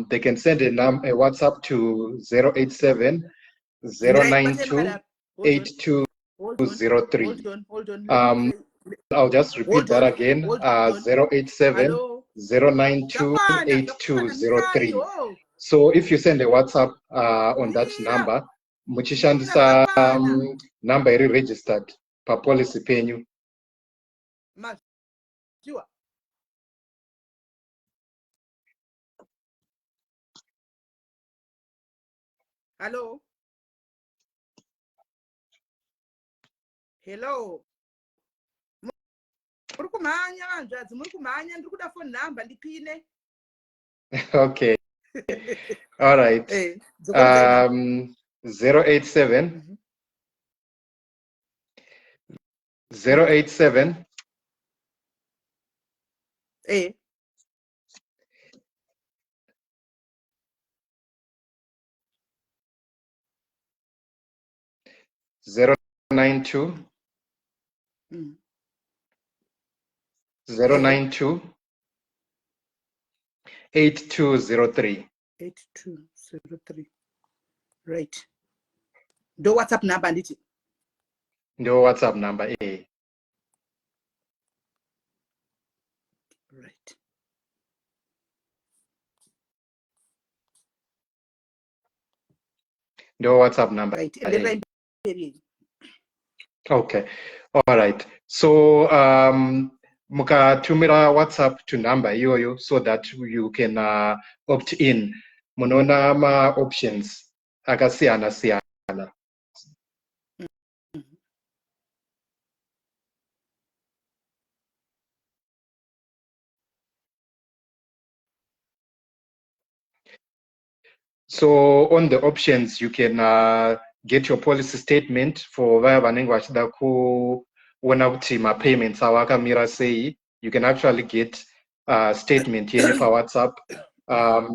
they can send a WhatsApp to 087 092 8203. Hold on, hold on. I'll just repeat Hold that on, again. hold on. 087 Hello? 092 Zvakwana, zvakwana, 8203. mirai, ho. So if you send a WhatsApp on that Mira. number, muchishandisa Zvakwana. Number iri registered papolicy penyu. Mazviwa. Hello? Hello? Muri kumhanya, vanzvadzi, muri kumhanya. Ndiri kuda phone number ndipine. Okay. All right. Dzokoredzai. 087 087 092 092 8203. 8203, right. Ndo WhatsApp number, handiti? Ndo WhatsApp number, eh. Right. Ndo WhatsApp number. Right, endererai mberi yenyu. Okay. All right. So mukatumira WhatsApp to number iyoyo so that you can opt in. Munoona ma-options akasiyana siyana. So on the options, you can get your policy statement for vaya vanenge vachida kuona kuti mapayments avo akamira sei. You can actually get statement yenyu paWhatsApp.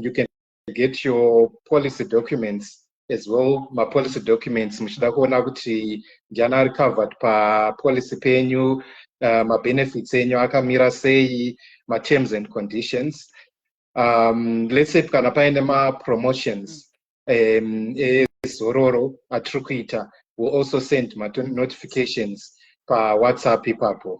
You can get your policy documents as well, mapolicy documents muchida kuona kuti ndiani ari covered papolicy penyu, mabenefits enyu akamira sei, materms and conditions. Let's say kana paine mapromotions eZororo atiri kuita, we'll also send notifications paWhatsApp ipapo.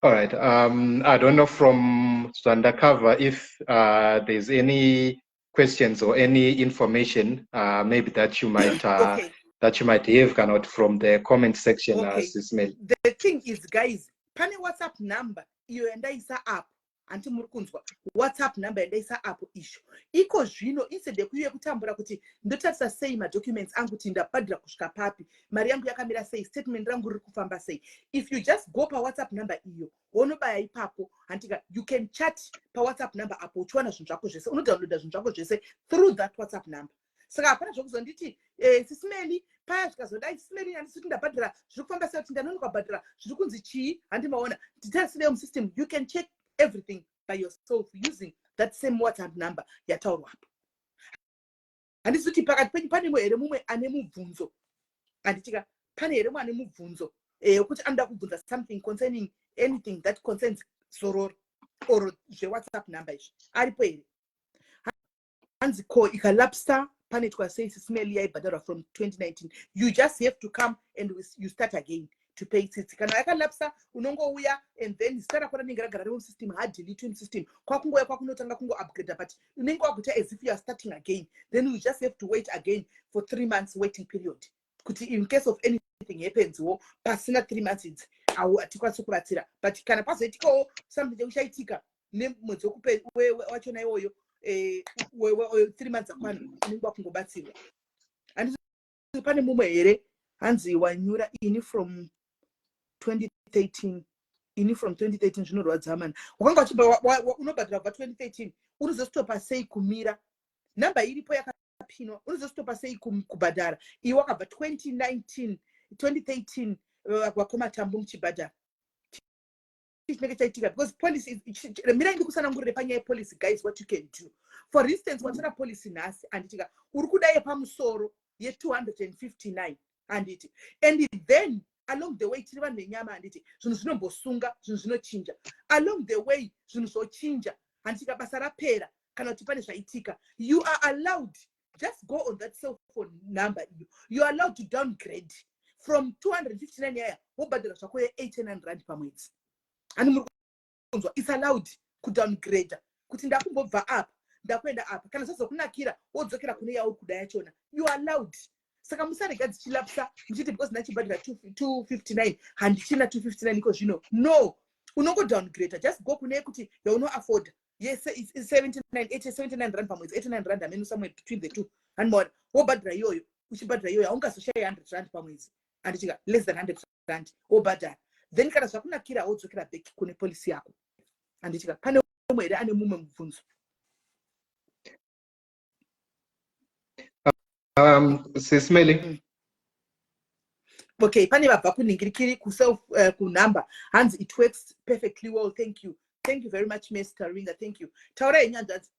All right. I don't know from zvandakava if there's any questions or any information maybe that you might that you might have kind of from the comment section, Sis Mel. The thing is, guys, pane WhatsApp number iyo yandaisa apo, hanti muri kunzwa? WhatsApp number yandaisa apo isho iko zvino, instead yekuiye kutambura kuti ndotarisa sei madocuments angu, kuti ndabhadhira kusvika papi, mari yangu yakamira sei, statement rangu riri kufamba sei, if you just go paWhatsApp number iyo, wonobaya ipapo, handika? You can chat paWhatsApp number apo, uchiwana zvinhu zvako zvese, unodownloada zvinhu zvako zvese through that WhatsApp number. Saka hapana zvokuzonditi, "Sis Meli, paya zvikazodai, Sis Meli, handisi kuti ndabhadhira, zviri kufamba sei, kuti ndanonoka kubhadhira, zviri kunzi chii?" Handimaona, nditarisirei musystem. You can check everything by yourself using that same WhatsApp number yataurwapo. Handisi kuti pakati penyu panemo here mumwe ane mubvunzo, handitika? Pane here mumwe ane mubvunzo wekuti anoda kubvunza something concerning anything that concerns Zororo or zveWhatsApp number izvi? Aripo here? Hanzi ko ikalapsa panoitwa sei, Sis Meli, yaibhadharwa from 2019? You just have to come and you start again to pay tsitsi. Kana yakalapsa, unongouya and then zita rako rinenge ragara riri musystem, hadelete musystem. Kwakungouya kwakunotanga kungoupgrada, but unenge wakuita as if you are starting again. Then you just have to wait again for 3 months waiting period, kuti in case of anything happens wo pasina 3 months idzi, au hatikwanisi kubatsira. But kana pazoitikawo something chekuchaitika nemwedzi wachona iwoyo, 3 months akwana, unenge wakungobatsirwa. Handisi pane mumwe here? Hanzi wanyura ini from 2013. Ini from 2013, zvinorwadza mana. Wakanga uchibva unobhadhira kubva 2013, unozostopa sei kumira? Namba iripo yakapinwa, unozostopa sei kubhadhara iwe wakabva 2019, 2013, vakomatambo muchibhadhara? Chinenge chaitika because policy, mirai ndikusanangurire panyaya yepolicy, guys, what you can do. For instance, watora policy nhasi, handitika? Uri kuda yepamusoro ye259, handiti? And then Along the way, tiri vanhu venyama, handiti? Zvinhu zvinombosunga, zvinhu zvinochinja along the way, zvinhu zvochinja, handitika? Basa rapera kana kuti pane zvaitika, you are allowed, just go on that cell phone number iyo, you are allowed to downgrade from 259 yaya, wobhadhara zvako ye89 rand pamwedzi. Ani muri kunzwa? It's allowed kudowngrade kuti ndakumbobva apa, ndakuenda apa. Kana zvazokunakira, wodzokera kune yauri kuda yachona. You are allowed. Saka musarega dzichilapsa muchiti because ndachibhadhara 259, handichina 259 iko zvino. No, unongodowngrade, just go kune kuti yaunoafforda. Yes, 79, 79 rand pamwedzi, 89 rand, ameno, somewhere between the two. Handimaona, wobhadhara iyoyo. Uchibhadhara iyoyo, haungazoshai 100 rand pamwedzi, handitika? Less than 100 rand wobhadhara. Then kana zvakunakira, wodzokera back kune policy yako, handitika? Pane umwe here ane mumwe mubvunzo? Sis Melly. Okay, pane vabva kunhingirikiri kuself kunumber, hanzi it works perfectly well, thank you. Thank you very much, Mr Ringa, thank you. Taurai henyu, hanzvadzi.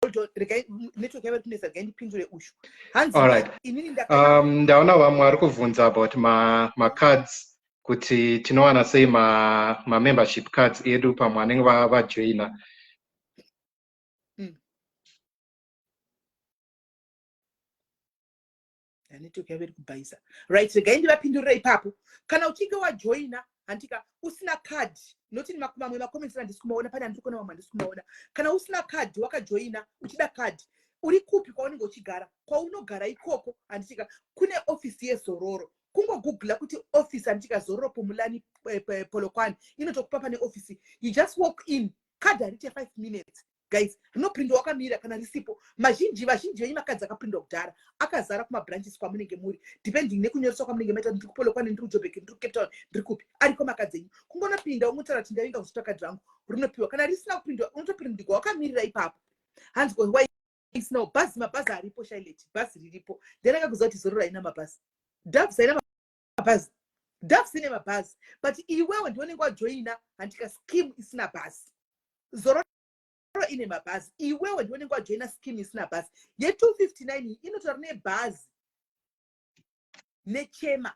Hold on, regai, network yava kunetsa, regai ndipindure ushu. Hanzi Alright. inini ndaka Ndaona vamwe vari kubvunza about ma cards, kuti tinowana sei ma membership cards edu, pamwe vanenge vajoina. Network yavo iri kubhaisa. Right, regai ndivapindurire ipapo. Kana uchinge wajoina, handika, usina card, noti mamwe macomments handisi kumaona, pane handiri kuona, mamwe handisi kumaona. Kana usina card, wakajoina uchida card, uri kupi kwaunenge uchigara, kwaunogara ikoko, handitika, kune ofisi yeZororo. Kungogoogla kuti office, handitika, Zororo Pomulani, Polokwane, inotokupa pane ofisi. You just walk in. Card harite 5 minutes, guys, rinoprindwa wakamira. Kana risipo, mazhinji, vazhinji venyu macards akaprindwa kudhara, akazara kumabranches kwamunenge muri, depending nekunyoreswa kwamunenge maita. Ndiri kuPolokwane, ndiri kuJobek, ndiri kuCape Town, ndiri kupi, ariko macards enyu. Kungonopinda, ungotaura kuti ndavinga kuzotora kadhi rangu, rinopiwa. Kana risina kuprindwa, unotoprindigwa wakamirira ipapo. Hanzi why isinawo bhazi? Mabhazi aripo, Shailet, bhazi riripo. Ndenakakuziva kuti Zororo haina mabhazi, Doves haina mabhazi. Doves ine mabhazi, but iwewe ndionenge wajoina, handika, scheme isina bhazi. Zororo ine mabhazi. Iwewe ndionenge wajoina scheme isina bhazi. Ye259 iyi inotora nebhazi nechema.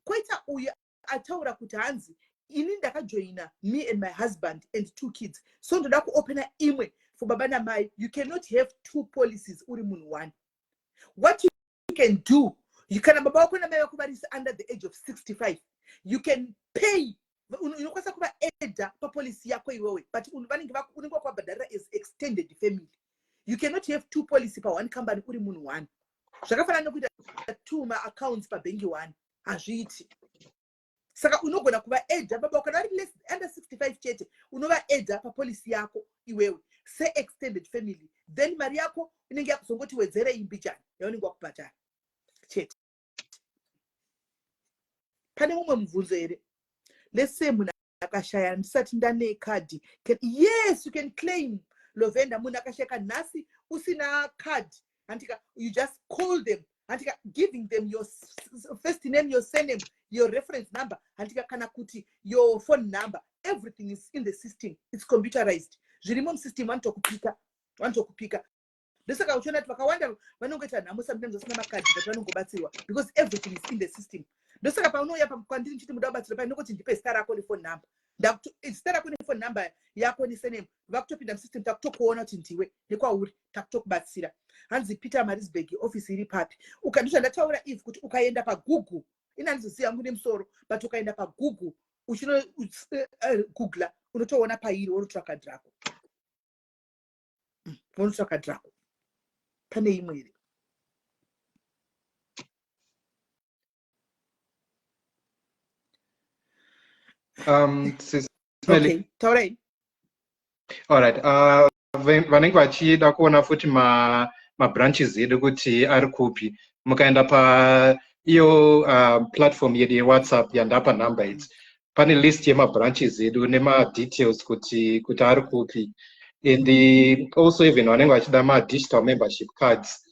Koita uyu ataura kuti hanzi ini ndakajoina me and my husband and two kids, so ndoda kuopena imwe for baba namai. You cannot have two policies uri munhu one. What you can do, kana baba vako namai vako vari under the age of 65, you can pay, unokwanisa kuvaadda papolicy yako iwewe, but vanenge unenge wakuvabhadharira as extended family. You cannot have two policy paone company uri munhu one. Zvakafanana nekuita two maaccounts pabhengi one, hazviiti. Saka unogona kuvaadda baba kana vari less under 65 chete, unovaadda papolicy yako iwewe seextended family, then mari yako inenge yakuzongoti wedzerei mbijani yaunenge wakubhadhara chete. Pane mumwe mubvunzo here? Let's say munhu akashaya ndisati ndane kadhi. Yes, you can claim, Lovenda. Munhu akashayika nhasi usina card, handika, you just call them, handika, giving them your first name, your surname, your reference number, handika, kana kuti your phone number. Everything is in the system, it's computerized, zvirimo musystem, vanotokupika, vanotokupika. Ndosaka uchiona kuti vakawanda vanongoita nhamo sometimes vasina makadhi, but vanongobatsirwa because everything is in the system. Ndosaka paunouya kwandiri ndichiti muda kubatsirwa pai, nokoti ndipe zita rako nephone number. Zita rako nephone number yako nesurname, vakutopinda musystem, takutokuona kuti ndiwe nekwauri, takutokubatsira. Hanzi Pietermaritzburg office iri papi? Ndozvandataura if kuti ukaenda paGoogle, ina handizoziva yangu nemusoro, but ukaenda paGoogle, uchinogoogla, unotoona pairi, wonotora kadhi rako. Wonotora kadhi rako. Pane imwe here? Sis Melly. Okay, taurai. Alright. Vanenge vachida kuona futi mabranches edu kuti ari kupi, mukaenda pa iyo platform yedu yeWhatsApp yandapa number idzi, pane list yemabranches edu nemadetails kuti ari kupi. And also even vanenge vachida madigital membership cards,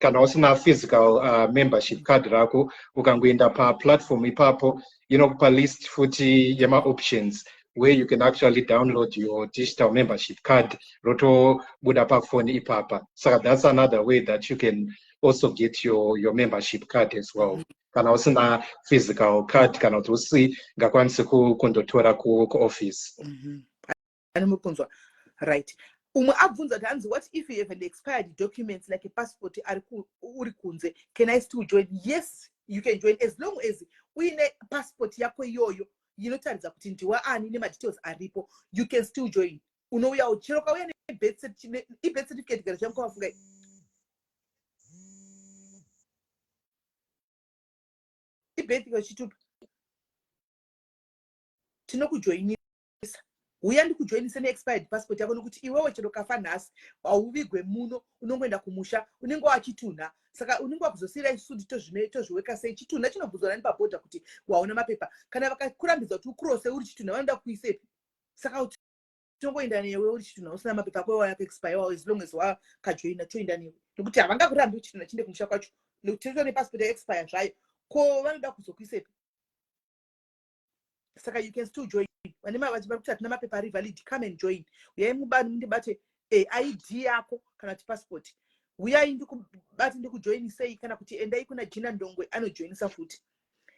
kana usina physical membership card rako, ukangoenda paplatform ipapo, inokupa list futi yemaoptions. where you can actually download your digital membership card rotobuda pafoni ipapa. Saka that's another way that you can also get your membership card as well, kana usina physical card, kana kuti usingakwanisi kundotora kuoffice. Ani muri kunzwa? Right, umwe abvunza kuti, hanzi, "What if you have an expired documents like a passport uri kunze? Can I still join?" Yes, you can join as long as uine passport yako iyoyo inotaridza kuti ndiwe ani nemadetails aripo. You can still join. Unouyawo chero kauya nebirth certificate kana chamukawafunga, ibirth chitupa, tinokujoinisa. Uya ndikujoinise neexpired passport yako, nokuti iwewe chero kafa nhasi, hauvigwe muno, unongoenda kumusha, unenge wachitunha. Saka unenge wakuzosiyira isu kuti tozviweka sei chitunha? Chinobvunzwa nani pabhodha kuti wauna mapepa? Kana vakakurambidza kuti ukurose uri chitunha, vanoda kuisepi? Saka tinongoenda newe uri chitunha, usina mapepa ako yakaexpire, as long as wakajoina, toenda newe, nokuti havangakurambi chitunha chiende kumusha kwacho, nekuti tinoto nepassport yaexpire zvayo. Ko vanoda kuzokuisepi? Saka you can still join. Vane vari kuti hatina mapepa ari valid, come and join. Uyai mundibate ID yako kana kuti passport. Uyai ndikubate, ndikujoinisei, kana kuti endai kuna Gina Ndongwe, anojoinisa futi.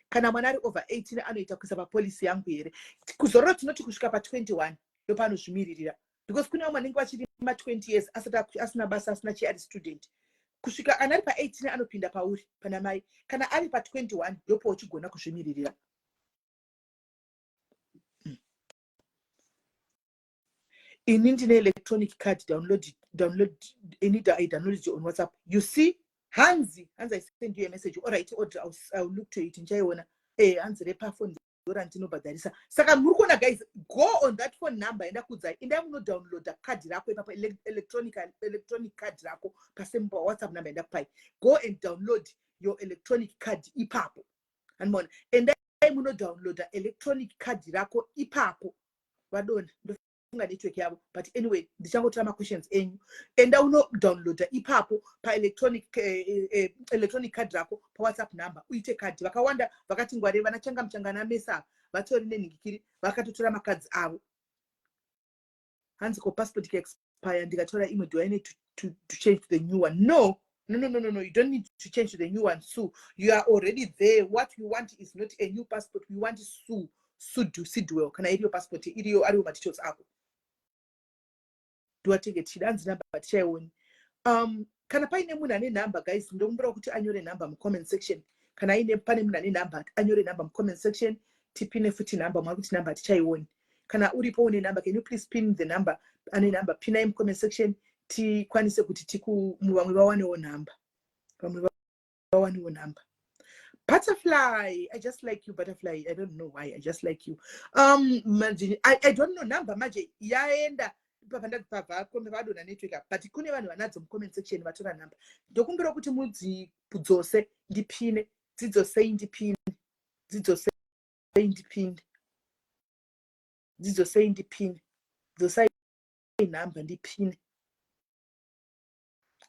Kana mwana ari over 18 anoita kuisa papolicy yangu here? Kuzororo tinoti kusvika pa21 ndopaanozvimiririra, because kune vamwe vanenge vachiri ma20 years asati asina basa, asina chi, ari student. Kusvika kana ari pa18 anopinda pauri pana mai. Kana ari pa21 ndopo uchigona kuzvimiririra. Ini ndine electronic card download ini. I download it on WhatsApp, you see. Hanzi I send you a message. All right, Audrey, I'll look to it, ndichaiona. Hanzi repafoni ndorandinobhadharisa. Saka muri kuona, guys, go on that phone number endakudzai, endai munodownloada kadhi rako ipapo, electronic card rako pasame WhatsApp number endakupai. Go and download your electronic card ipapo. Hanimona, endai munodownloada electronic card rako ipapo. Vadona, ndofunga network yavo, but anyway, ndichangotora maquestions enyu. Enda unodownloada ipapo paelectronic electronic card rako paWhatsApp number, uite kadhi. Vakawanda vakati ngware, vana changa muchangana mesa vatori nenhingikiri, vakatotora makadzi avo. Hanzi, "Ko passport ikaexpire ndikatora imwe, do I need to change to the new one?" No, no, no, no, no, no, you don't need to change to the new one. So you are already there. What we want is not a new passport, we want su sudu sidwell. Kana iriyo passport iriyo, ariwo madetails ako, ndoatenge tichida. Hanzi namba tichaioni. Kana paine munhu ane nhamba, guys, ndokumbira kuti anyore nhamba mucomment section. Kana aine, pane munhu ane nhamba, anyore nhamba mucomment section, tipine futi nhamba. Mwari kuti nhamba tichaioni. Kana uripo une nhamba, can you please pin the number? Ane nhamba, pinai mucomment section, tikwanise kuti tiku vamwe vawanewo nhamba, vamwe vawanewo nhamba. Butterfly, I just like you, Butterfly. I don't know why, I just like you. I don't know number manje yaenda pabva vadonha network, but kune vanhu vanadzo mucomment section vatora nhamba. Ndokumbira kuti mudzidzose ndipine, dzidzosei ndipine, dzidzosei ndipine, dzidzosei ndipine, dzosai nhamba ndipine,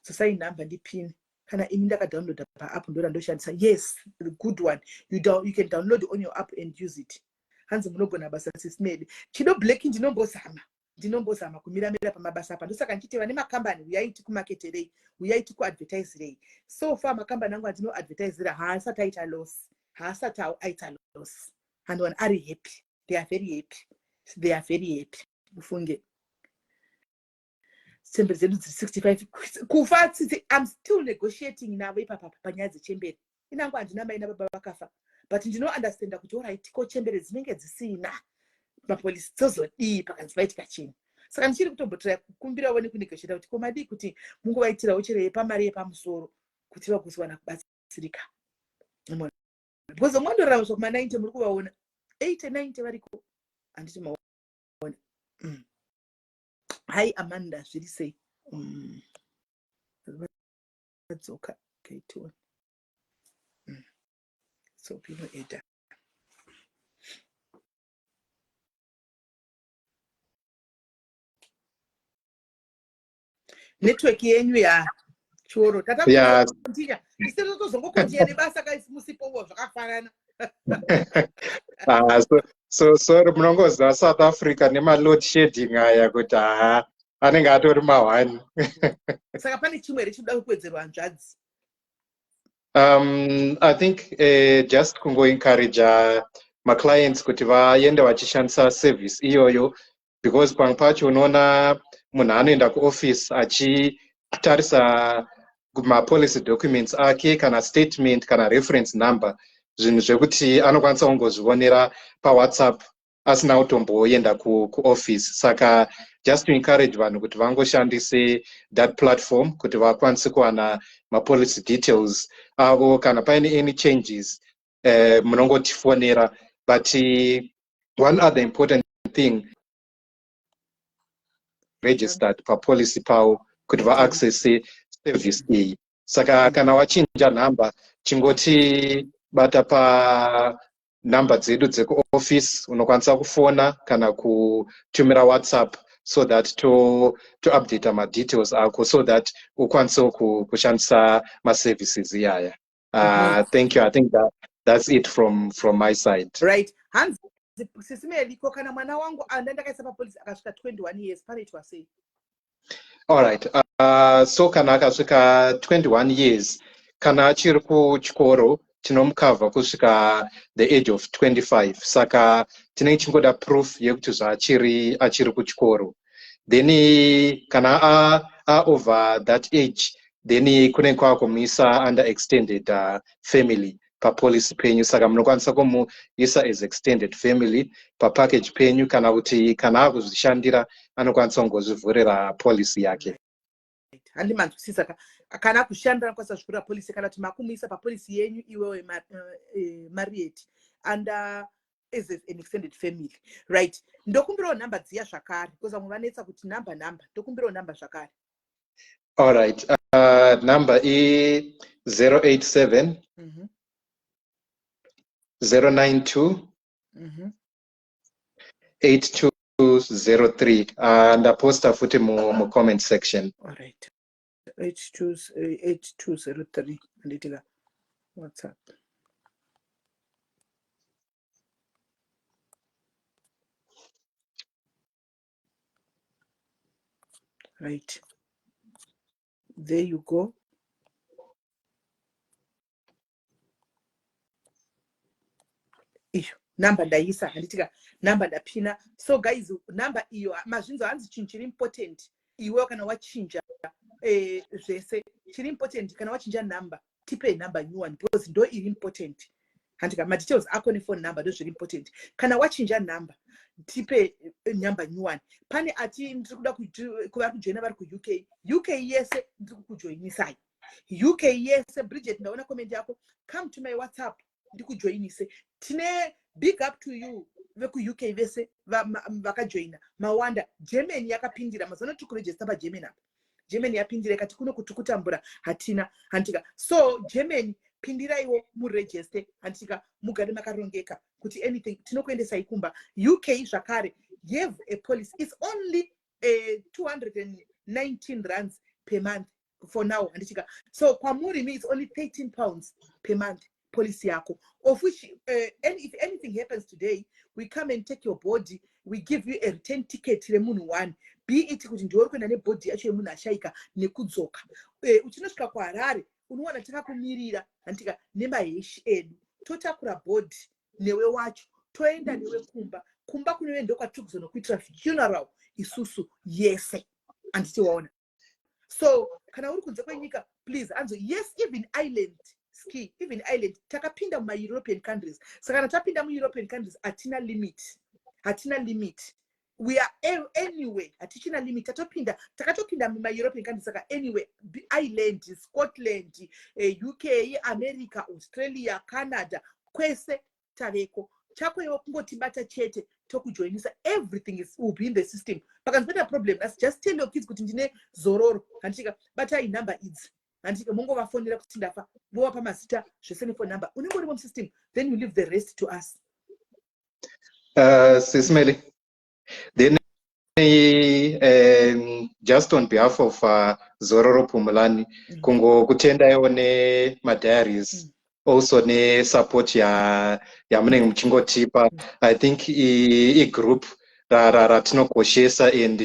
dzosai nhamba ndipine. Kana ini ndakadownloada paapp, ndo randoshandisa. Yes, the good one. You can download on your app and use it. Hanzi, "Munogona basa, sisimedi Chido Black." Ndinombozama kumiramira pamabasa apa. Ndosaka ndichiti vane makambani, uyai tikumaketerei, uyai tikuadvertisirei. So far makambani angu andinoadvertisira haasati aita loss, haasati aita loss. Handiwana ari happy. They are very happy, they are very happy. Ufunge chembere dzedu dziri 65 kufa. Tsitsi, I'm still negotiating navo ipapapa panyaya dzechembere. Inangu handina mai nababa vakafa, but ndinounderstanda kuti alright, ko chembere dzinenge dzisina mapolisi dzozodii pakanzi paitika chinhu? Saka ndichiri kutombotira kukumbirawo nekunegotiata kuti ko madii kuti mungovaitirawo chero yepamari yepamusoro kuti vagozowana kubatsirika, because umwe andorarama kuma90, muri kuvaona 80 90 variko, handiti maona? Hai Amanda, zviri sei? Vadzoka. Okay, tione. So pinoeda network yenyu ya choro. Tatakontinya isiri tozongokontinya nebasa kaisi musipowo zvakafanana. Ah, so, So sorry, munongoziva South Africa nemaload shedding aya kuti haa, anenge atori mahwani. Saka pane chimwe here chinoda kuwedzerwa, hanzvadzi? I think just kungoencouragea maclients kuti vaende vachishandisa service iyoyo, because pamwe pacho unoona munhu anoenda kuoffice achitarisa mapolicy documents ake, kana statement, kana reference number, zvinhu zvekuti anokwanisa kungozvionera paWhatsApp asina kutomboenda kuoffice. Saka just to encourage vanhu kuti vangoshandise that platform kuti vakwanise kuwana mapolicy details avo. Kana paine any changes, munongotifonera. But one other important thing, registered papolicy pavo kuti vaaccesse service iyi. Saka kana wachinja nhamba, chingoti bata panhamba dzedu dzekuoffice. Unokwanisa kufona kana kutumira WhatsApp so that to updata madetails ako so that ukwanisewo kushandisa maservices iyaya. Thank you. I think that's it from my side. Right. Hanzi, Sisi Melly, ko kana mwana wangu anda ndakaisa papolicy akasvika 21 years, panoitwa sei? Alright, so kana akasvika 21 years, kana achiri kuchikoro, tinomucover kusvika the age of 25. Saka tinenge chingoda proof yekuti zvaachiri achiri kuchikoro. Then kana aover that age, then kunenge kwakumuisa under extended family papolicy penyu. Saka munokwanisa kumuisa as extended family papackage penyu, kana kuti kana akuzvishandira, anokwanisa kungozvivhurira policy yake. Handi manzwisisa ka? Kana akushandira, anokwanisa kuzvivhurira policy, kana kuti makumuisa papolicy yenyu iwewe Mariet under as an extended family. Right, ndokumbirawo nhamba dziya zvakare, because vamwe vanetsa kuti nhamba, nhamba. Ndokumbirawo nhamba zvakare. Alright, number i 087 092 8203. Ndaposta futi mu comment section. Alright, 8203, handitika? WhatsApp. Right, there you go. Iyo namba ndaisa, handitika? Namba ndapina. So guys, namba iyo mazvinzo. Hanzi chinhu chiri important, iwe kana wachinja zvese chiri important, kana wachinja namba, tipe namba new one, because ndo iri important, handika? Madetails ako nephone number ndo zviri important. Kana wachinja namba, tipe namba new one. Pane ati ndiri kuda kuvari kujoina vari kuUK. UK yese ndiri kukujoinisai, UK yese. Bridget, ndaona comment yako. Come to my WhatsApp ndikujoinise. Tine big up to you vekuUK vese vakajoina, mawanda. Germany yakapindira. Mazuva ano tiri kuregister paGermany apa. Germany yapindira ikati kuno kuti kutambura hatina, handitika? So Germany, pindiraiwo muregister, handitika? Mugare makarongeka kuti anything tinokuendesai kumba. UK zvakare, have a policy. It's only 219 rands per month for now, handitika? So kwamuri me, it's only £13 per month policy yako, of which if anything happens today, we come and take your body. We give you a return ticket remunhu one, be it kuti ndiwe uri kuenda nebody yacho yemunhu ashaika nekudzoka. Uchinosvika kuHarare, unowana takakumirira, handitika, nemahearse edu. Totakura body newe wacho, toenda newe kumba. Kumba kunove ndokwatiri kuzonokuitira funeral isusu yese, handiti waona? So kana uri kunze kwenyika, please. Anzo yes, even Ireland ski, even Ireland. Takapinda mumaEuropean countries. Saka kana tapinda muEuropean countries, hatina limit, hatina limit. We are anyway, hatichina limit. Tatopinda, takatopinda mumaEuropean countries. Saka anyway, Ireland, Scotland, UK, America, Australia, Canada, kwese taveko. Chako iwe kungotibata chete, tokujoinisa. Everything is will be in the system. Pakanzi paita problem, asi just tell your kids kuti ndine zororo, handitika? Batai nhamba idzi, handitika? Mongovafonera kuti ndafa, vovapa mazita zvese nephone number. Unenge urimo musystem, then you leave the rest to us. Sis Melly, then just on behalf of Zororo Pumulani, kungokutendaiwo nemadiaries. Also nesupport yamunenge muchingotipa. I think igroup ratinokoshesa and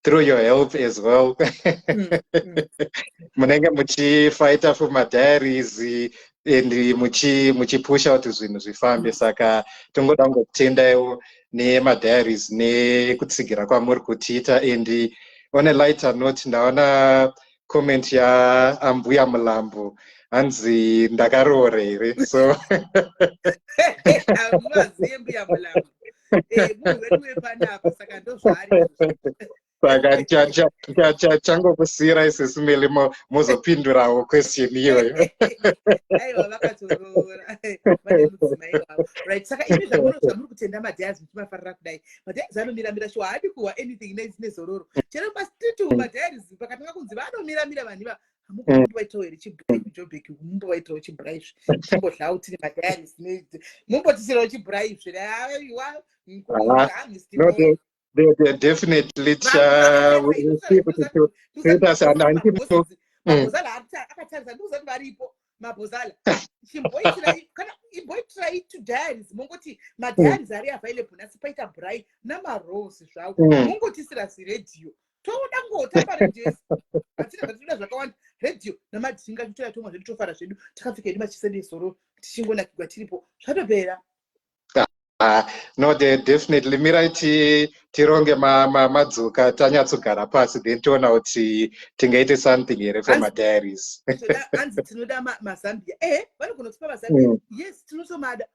through your help as well, munenge muchifighta for madiaries and muchipusha kuti zvinhu zvifambe. Saka tongoda kungokutendaiwo nemadiaries nekutsigira kwamuri kutiita. And on a lighter note, ndaona comment yaambuya Mulambo, hanzi, "Ndakaroora here?" So Muvaziye mbuya Mulambo, munhu wedu wepanapa, saka ndozvaari. Saka changokusiyirai sisi Melly, mozopindurawo question iyoyo. Aiwa, vakatoroora, vane mudzimai wavo, right? Saka imi zvamuri kutenda madiaries, muchimafarira kudai, madiaries anomiramira shuwa, haadi kuhwa anything nezororo. Chero pastreet madiaries pakatanga kunzi vanomiramira vanhu iva, hamumbovaitawo here chibraai kuJobek? Mumbovaitawo chibraai chimbodlawo tiri madiaries, mumbotisirawo chibraai zve, aiwa. Definitely toita. Mabhozala akatarisa, ndikuzati varipo mabhozala. Chimboitirai kana imboitirai to diaries, mongoti madiaries ari available nhasi, paita braai namarose zvavo, mongotisira ziredhiyo, toda ngotamba redhiyo. Hatina zvatinoda zvakawanda, redhiyo namadhinga, totoya tomwa zvedu, tofara zvedu, takapfeka hedu machisedesoro, tichingonakigwa tiripo, zvatopera. No, definitely mirai tironge madzuka, tanyatsogara pasi, then toona kuti tingaite something here for madiaries. Hanzi tinoda mazambia. Ehe, vanogona kutipa mazambia. Yes, tinotomada,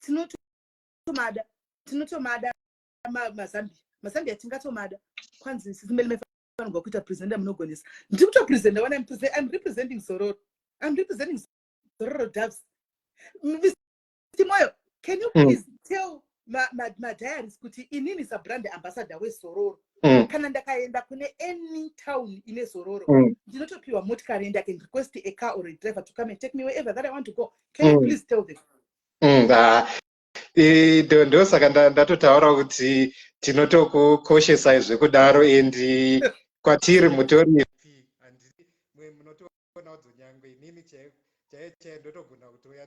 tinotomada, tinotomada mazambia. Mazambia tingatomada. Kwanzi, "Sisi Melly, maifanirwa kuita presenter, munogonesa." Ndiri kutopresenta wana, I'm representing Zororo, I'm representing Zororo Doves. Mr Moyo, can you please tell madiaries kuti inini sabrand ambassador weZororo, kana ndakaenda kune any town ine Zororo, ndinotopiwa motikari and I can request a car or a driver to come and take me wherever that I want to go? Can you please tell them? Ndosaka ndatotaura kuti tinotokukoshesai zvekudaro, and kwatiri mutori munotoona kudzonyangwe inini chaiyo chaiyo ndotogona kutouya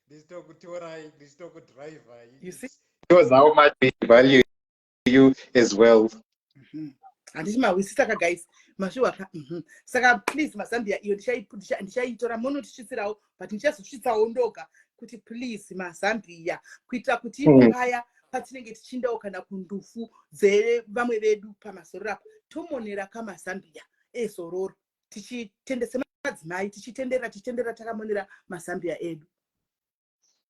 ndichitokutorai, ndichitokudhiraivhai. You see? Shows how much we value you as well. Handiti mahwisisa ka, guys? Masviwa ka? Saka please, mazambia iyo ndichaitora, munotisvitsirawo, but ndichazosvitsawo ndoga kuti please mazambia, kuitira kuti ipo paya patinenge tichindawo kana kundufu dzevamwe vedu pamazororo apa, tomonera kamazambia ezororo, tichitendese madzimai, tichitenderera, tichitenderera, takamonera mazambia edu.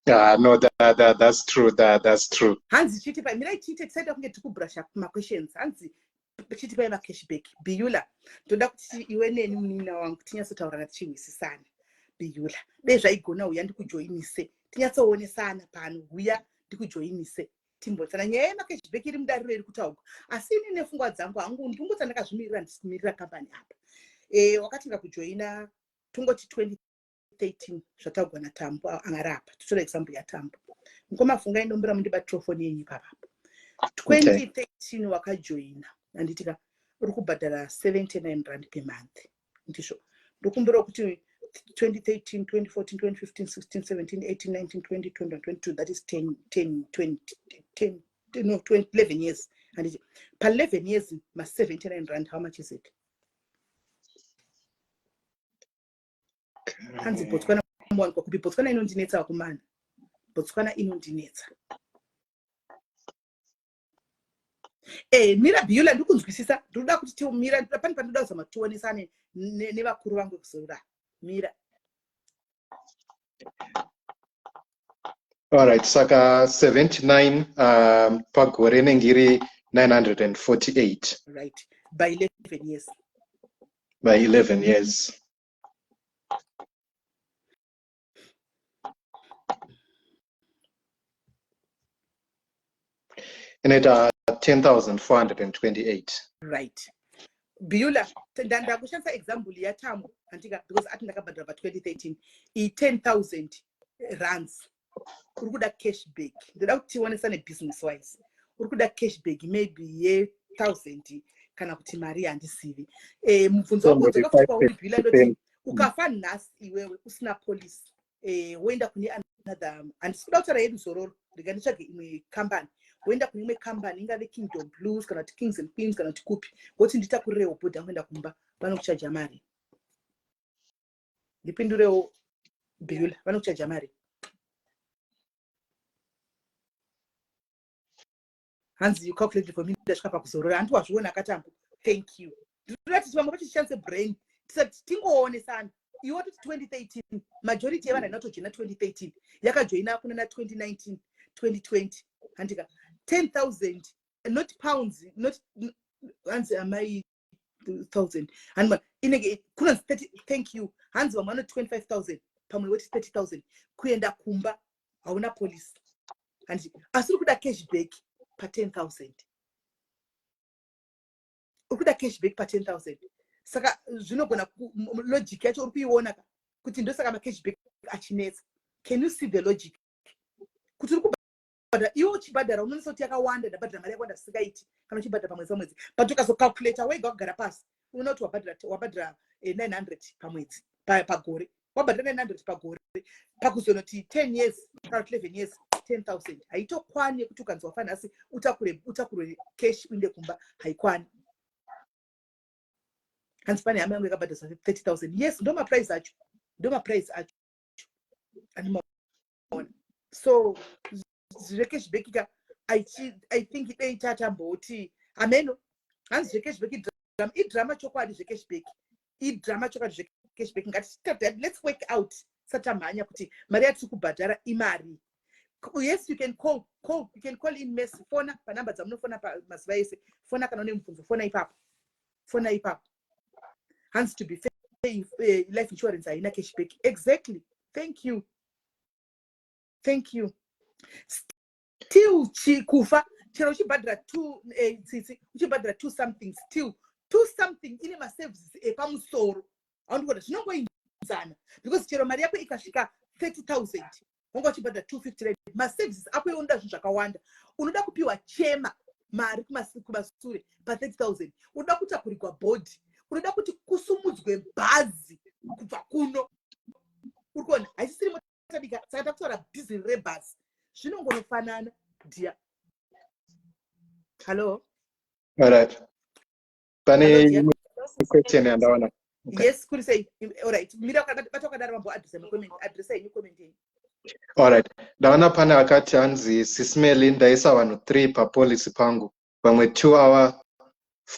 Ah, no, that's true. That's true. Hanzi chitipai, mirai tiite, tisaita kunge tiri kubrasha maquestions. Hanzi chitipai macashback. Biyula, ndoda kuti iwe neni, munin'ina wangu, tinyatsotaurana tichihwisisana. Biyula, dei zvaigona, uya ndikujoinise, tinyatsoonesana pano. Uya ndikujoinise, timbotsana nyaya yemacashback iri mudariro iri kutaurwa. Asi ini nepfungwa dzangu hangu, ndingoti ndakazvimirira, ndisi kumirira kambani apa. Wakatinga kujoina, tongoti 2013, zvataurwa naTambo angarapa. Totora example yaTambo. Mukoma Fungai, ndombera mundibatiro foni yenyu ipapapo. 2013 wakajoina, handitika? Uri kubhadhara 79 rand per month, ndizvo? Ndokumbira kuti 2013, 2014, 2015, 16, 17, 18, 19, 20, 21, 22, that is 10, 10, 20, 10, no, 20, 11 years, handiti? Pa11 years, ma79 rand, how much is it? Hanzi, "Botswana muwanikwa kupi?" Botswana inondinetsa vakomana, Botswana inondinetsa. Mira Biyula, ndikunzwisisa. Ndinoda kuti tiumira pane pandinoda kuzama tionesane nevakuru vangu kuzorora. Mira. Alright, saka 79 pagore inenge iri 948. Right, by 11 years. By 11 years inoita 10,428. Right. Biyula, ndakushandisa example yaTambo, handika? Because ati ndakabhadhara pa2013 i10 000 rands. Uri kuda cashback, ndoda kuti tionesane business wise. Uri kuda cashback maybe ye1000 kana kuti mari handisivi. Mubvunzo wangu wodzoka futi kwauri, Biyula, ndoti ukafa nhasi iwewe usina policy. Woenda kune another, handisi kuda kutaura yedu Zororo, rega nditsvage imwe kambani. Woenda kune imwe kambani, ingave Kingdom Blues kana kuti Kings and Queens kana kuti kupi, woti nditakurirewo body angoenda kumba, vanokuchaja mari. Ndipindurewo, Beulah, vanokuchaja mari. Hanzi, "You calculated for me, ndasvika pakuzorora." Hanti wazviona akatambo? Thank you. Ndinoda kuti vamwe vachishandise brain, tisati tingoonesana. Iwe toti 2013, majority yevanhu haina kutojoina 2013, yakajoina kuna na 2019, 2020, handika? 10,000, not pounds, not, hanzi amai thousand, hanima inenge kunonzi 30. Thank you. Hanzi vamwe vanoti 25,000, pamwe woti 30,000 kuenda kumba, hauna policy, handi? Asi uri kuda cashback pa10,000, uri kuda cashback pa10,000. Saka zvinogona, logic yacho uri kuiona ka, kuti ndosaka macashback achinetsa. Can you see the logic kuti uri kubhadhara, iwe uchibhadhara unonesa kuti yakawanda, ndabhadhara mari yakawanda zvisingaiti kana uchibhadhara pamwedzi pamwedzi, but ukazocalculata wega wakagara pasi, unoona kuti wabhadhara 900 pamwedzi, pagore wabhadhara 900 pagore. Pakuzonoti 10 years kana kuti 11 years, 10,000 haitokwani yekuti ukanzi wafa nhasi utakure cash uinde kumba, haikwani. Hanzi pane hama yangu yakabhadharisa 30,000. Yes, ndo maprice acho, ndo maprice acho andimaona. So zvecashback ka, I think dei tatamboti hameno. Hanzi zvecashback idrama, idrama chokwadi. Zvecashback idrama chokwadi, zvecashback. Ngati let's work out satamhanya kuti mari yatiri kubhadhara imari. Yes, you can call, you can call in mass. Fona panhamba dzamunofona mazuva ese. Fona kana une mubvunzo, fona ipapo, fona ipapo. Hanzi, "To be fair, life insurance haina cashback." Exactly. Thank you, thank you. Still kufa chero uchibhadhara two, tsitsi, uchibhadhara two something, still two something ine maservices epamusoro. Aundikuona zvinongoinzana, because chero mari yako ikasvika 30,000, wanga uchibhadhara 250 rand, maservices ako unoda zvinhu zvakawanda. Unoda kupiwa chema mari kumasure pa30,000, unoda kutakurirwa body, unoda kuti kusumudzwe bhazi kubva kuno. Uri kuona, haisisiri motadika, saka takutaura dhiziri rebhazi, zvinongonofanana dia. Hallo? Alright, pane imwe question yandaona. Okay. Yes, kuri sei? Alright, mira, bata wakadaro, mambo adresa macomment, adresa yenyu, comment yenyu. Alright, ndaona pane akati, hanzi, "Sis Melly, ndaisa vanhu 3 papolicy pangu, vamwe 2 hour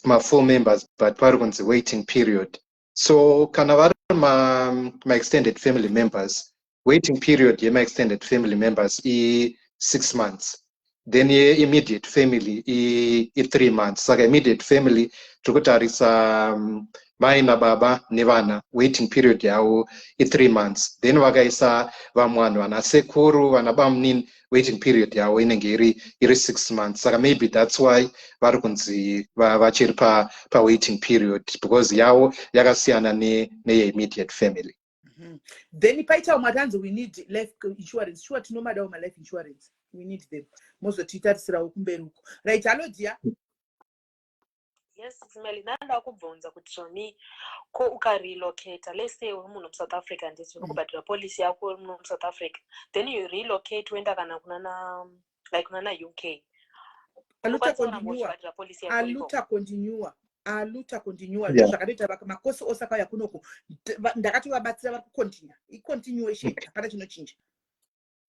mafull members, but pari kunzi waiting period." So kana vari ma-extended family members, waiting period yema-extended family members i-6 months, then ye-immediate family i-3 months. Saka immediate family tiri kutarisa mai nababa nevana, waiting period yavo i-3 months. Then vakaisa vamwe vanhu, vana sekuru, vana bamunini, waiting period yavo inenge iri 6 months. Saka maybe that's why vari kunzi vachiri pawaiting period, because yavo yakasiyana neyeimmediate family. Then paita umwe atanzi, "We need life insurance." Sure, tinomadawo malife insurance, we need them. Mozotiitarisirawo kumberi uko. Right, hallo dear. Yes, Sis Melly, ndanoda kubvunza kuti zvoni ko ukarelocata, let's say uri munhu muSouth Africa, nditi uri kubhadhara policy yako uri muno muSouth Africa, then you relocate woenda kana kunana, like kunana UK, Aluta continua, aluta continua, aluta continua. Zvakatoita makosi ose akauya kunoku, ndakatovabatsira, vari kucontinua, icontinuation, hapana chinochinja.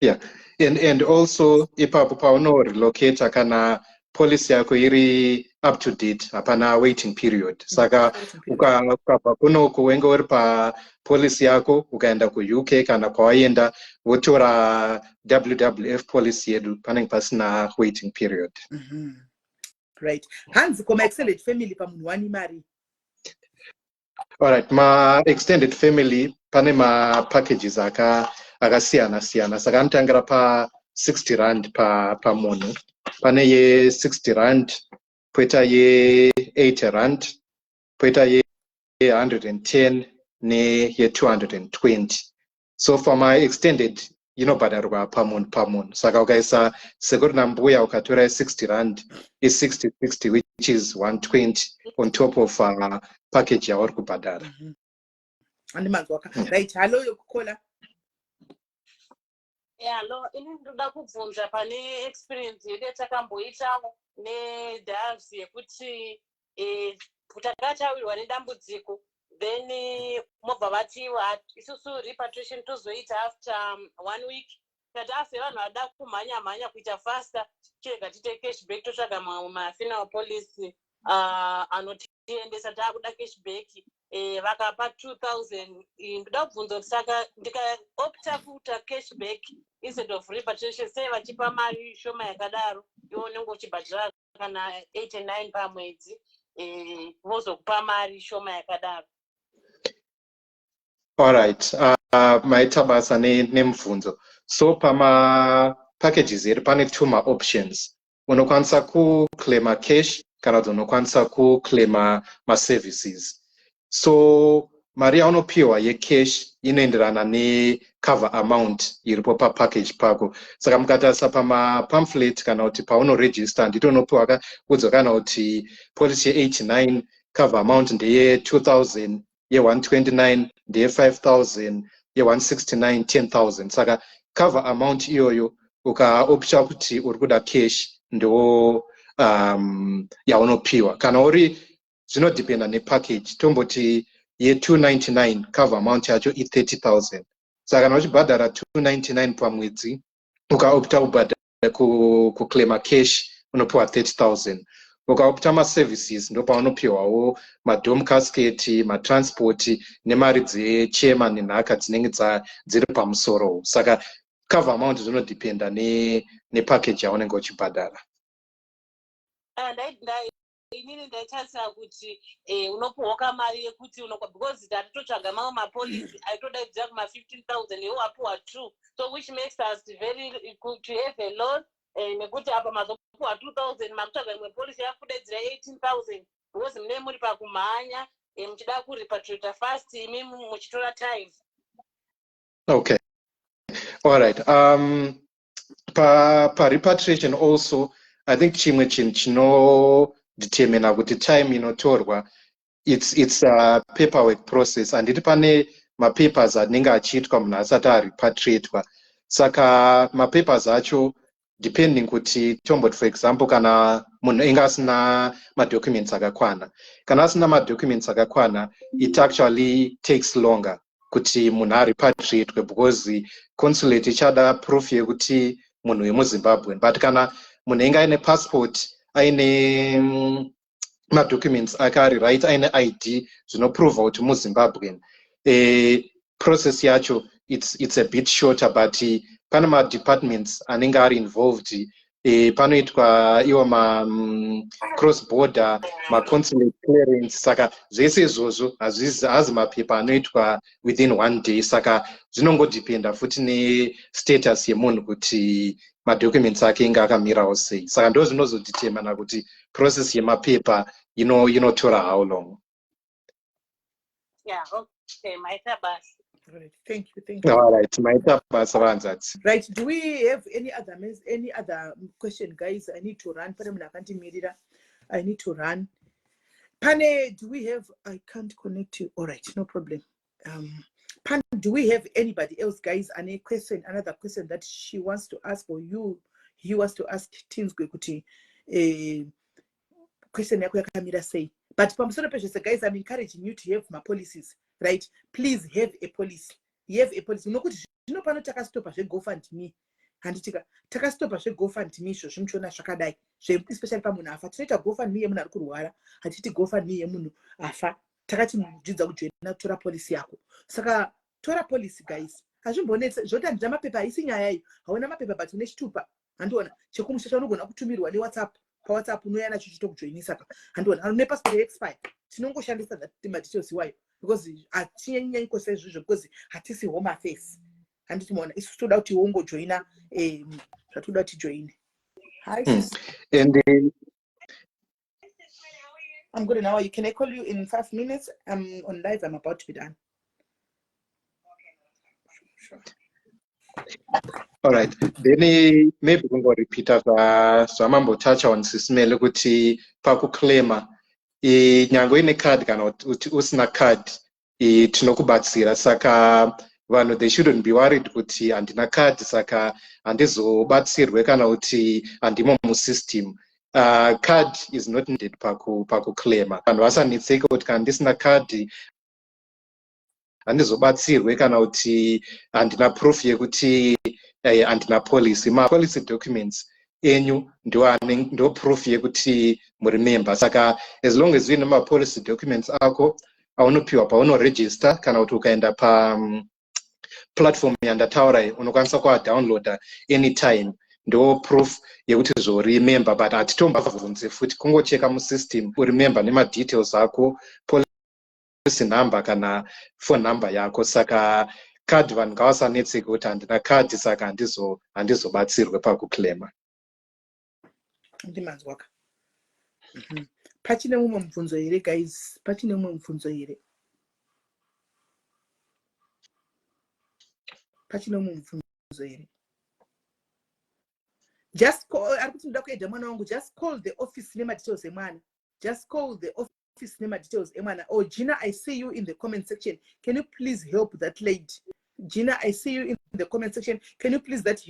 Yeah, and also ipapo paunorelocata, kana policy yako iri up to date, hapana waiting period. Saka ukabva kunoku, wenge uri papolicy yako, ukaenda kuUK kana kwawaenda, wotora WWF policy yedu, panenge pasina waiting period. Right. Hanzi, "Koma extended family pamunhu wani mari?" Alright, ma-extended family pane mapackages akasiyana siyana. Saka anotangira pa60 rand pamunhu. Pane ye60 rand, poita ye80 rand, poita ye110 neye220. So for my extended inobhadharwa pamunhu pamunhu. Saka ukaisa sekuru nambuya, ukatora 60 rand, i60 60, which is 120 on top of package yauri kubhadhara. Andimanzwaka. Right, hallo, caller. Hello, ini ndoda kubvunza pane experience yedu yatakamboitawo neDoves yekuti takatawirwa nedambudziko, then mobva vati isusu repatriation tozoita after one week. Tati asi vanhu vada kumhanya mhanya kuita faster, chirega tiite cashback, totsvaga mamwe mafuneral policy anotiendesa. Taakuda cashback, vakapa 2000. Ndoda kubvunza kuti saka ndikaopta kuita cashback instead of repatriation, sei vachipa mari shoma yakadaro? Iwe unenge uchibhadhara kana 89 pamwedzi, vozokupa mari shoma yakadaro. Alright, maita basa nemubvunzo. So pamapackages edu pane two maoptions: unokwanisa kuclaima cash kana kuti unokwanisa kuclaima maservices. So mari yaunopiwa yecash inoenderana necover amount iripo papackage pako. Saka mukatarisa pamapamphlet kana kuti paunoregister, ndito unopiwa udzwa kana kuti policy ye89 cover amount ndeye2000, ye129 ndeye5000, ye169 10,000. Saka cover amount iyoyo, ukaopta kuti uri kuda cash, ndo yaunopiwa. Kana uri, zvinodependa nepackage. Tomboti ye299, cover amount yacho i30,000. Saka kana uchibhadhara 299 pamwedzi, ukaopta kuclaima cash, unopiwa 30,000. Ukaopta maservices, ndo paunopiwawo madome casket, matransport nemari dzechema nenhaka dzinenge dziri pamusoro. Saka cover amount zvinodependa nepackage yaunenge uchibhadhara. Ah, inini ndaitarisa kuti unopiwa kamari yekuti, because tatitotsvaga mamwe mapolicy aitodaidzira kuma15,000, iwe wapiwa two, so which makes us very to have a loss, nekuti apa mazopiwa 2000, makutsvaga imwe policy yakudaidzira 18,000, because munee muri pakumhanya, muchida kurepatriata fast, imi muchitora time. Okay, all right. Pa repatriation also, I think chimwe chinhu chinodetermina kuti time inotorwa, it's a paperwork process, handiti? Pane mapapers anenge achiitwa munhu asati arepatriatwa. Saka mapapers acho, depending kuti, tomboti for example, kana munhu enge asina madocuments akakwana, kana asina madocuments akakwana, it actually takes longer kuti munhu arepatriatwe, because consulate ichada proof yekuti munhu wemuZimbabwe. But kana munhu enge aine passport, aine madocuments ake ari right, aine ID zvinoprova kuti muZimbabwean, process yacho it's a bit shorter. But pane madepartments anenge ari involved. Panoitwa iwo ma cross border, maconsulate clearance. Saka zvese izvozvo hazi mapepa anoitwa within one day. Saka zvinongodependa futi nestatus yemunhu, kuti madocuments ake inge akamirawo sei. Saka ndo zvinozodetermina kuti process yemapepa inotora how long. Yeah, okay, maita basa. Right. Thank you. Thank you. All right, maita basa, vanzadzi. Right. Do we have any other question, guys? I need to run. Pane munhu akandimirira. I need to run. Pane, do we have? I can't connect you. All right, no problem. Pan, do we have anybody else, guys? Any question? Another question that she wants to ask, or you, he wants to ask? Tinzwe kuti question yako yakamira sei. But pamusoro pezvese, guys, I'm encouraging you to have mapolicies, right? Please have a policy. You have a policy, nokuti zvino pano takastopa zveGoFundMe, handitika? Takastopa zveGoFundMe izvozvi muchiona zvakadai, especially pamunhu afa. Tinoita GoFundMe yemunhu ari kurwara, hatiiti GoFundMe yemunhu afa. Takati dzidza kujoina, tora policy yako. Saka tora policy, guys, hazvimbonetse. Zvoti handina mapepa, haisi nyaya iyo. Hauna mapepa but une chitupa, handiona, chekumusha chaunogona kutumirwa neWhatsApp, paWhatsApp unoya nacho chitokujoinisa ka, handiona? Nepassport expire, tinongoshandisa madetails iwayo, because hatinyanyi saizvozvo, because hatisi Home Affairs, handiti? Maona, isu toda kuti wongojoina zvatoda kuti joine. Hi. And I'm good. Now, can I call you in 5 minutes? I'm on live. I'm about to be done. Sure. All right. Then maybe kungorepeata zvamambotacha on, Sis Melly, kuti pakuclaima, nyange uine card kana kuti usina card, tinokubatsira. Saka Vanhu, they shouldn't be worried kuti handina card saka handizobatsirwe kana kuti handimo musystem. Card is not needed pakuclaima. Vanhu vasanetseke kuti kana ndisina card handizobatsirwe kana kuti handina proof yekuti handina policy. Mapolicy documents enyu ndo proof yekuti muri member. Saka as long as uine mapolicy documents ako aunopiwa paunoregister, kana kuti ukaenda pa platform yandataura iyi, unokwanisa kuadownloada anytime, ndo proof yekuti zvori member. But hatitombabvunze futi, kungocheka musystem uri member nemadetails ako, policy number kana phone number yako. Saka card, vanhu ngavasanetseke kuti handina card saka handizobatsirwe pakuclaima. Ndimanzwaka. Pachine mumwe mubvunzo here, guys? Pachine mumwe mubvunzo here? Pachine mumwe mubvunzo here? Just call, ari kuti ndoda kuedha mwana wangu. Just call the office nemadetails emwana. Just call the office nemadetails emwana. Oh, Gina, I see you in the comment section. Can you please help that lady? Gina, I see you in the comment section. Can you please that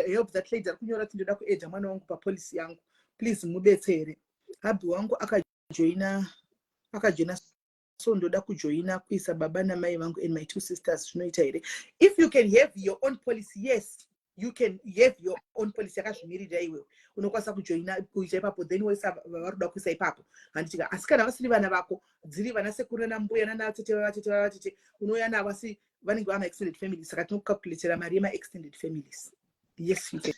help that lady ari kunyora kuti ndoda kuedha mwana wangu papolicy yangu? Please mubetsere. Hubby wangu akajoina, akajoina, so ndoda kujoina kuisa baba namai vangu and my two sisters. Zvinoita here? If you can have your own policy, yes, you can have your own policy yakazvimirira iwewe. Unokwanisa kujoina kuita ipapo, then woisa vavari kuda kuisa ipapo, handitika? Asi kana vasiri vana vako, dziri vana sekuru nanambuya nanatete vavatete vavatete, unouya navo, asi vanenge vama extended families, saka tinokucalculatera mari yema-extended families. Yes, you can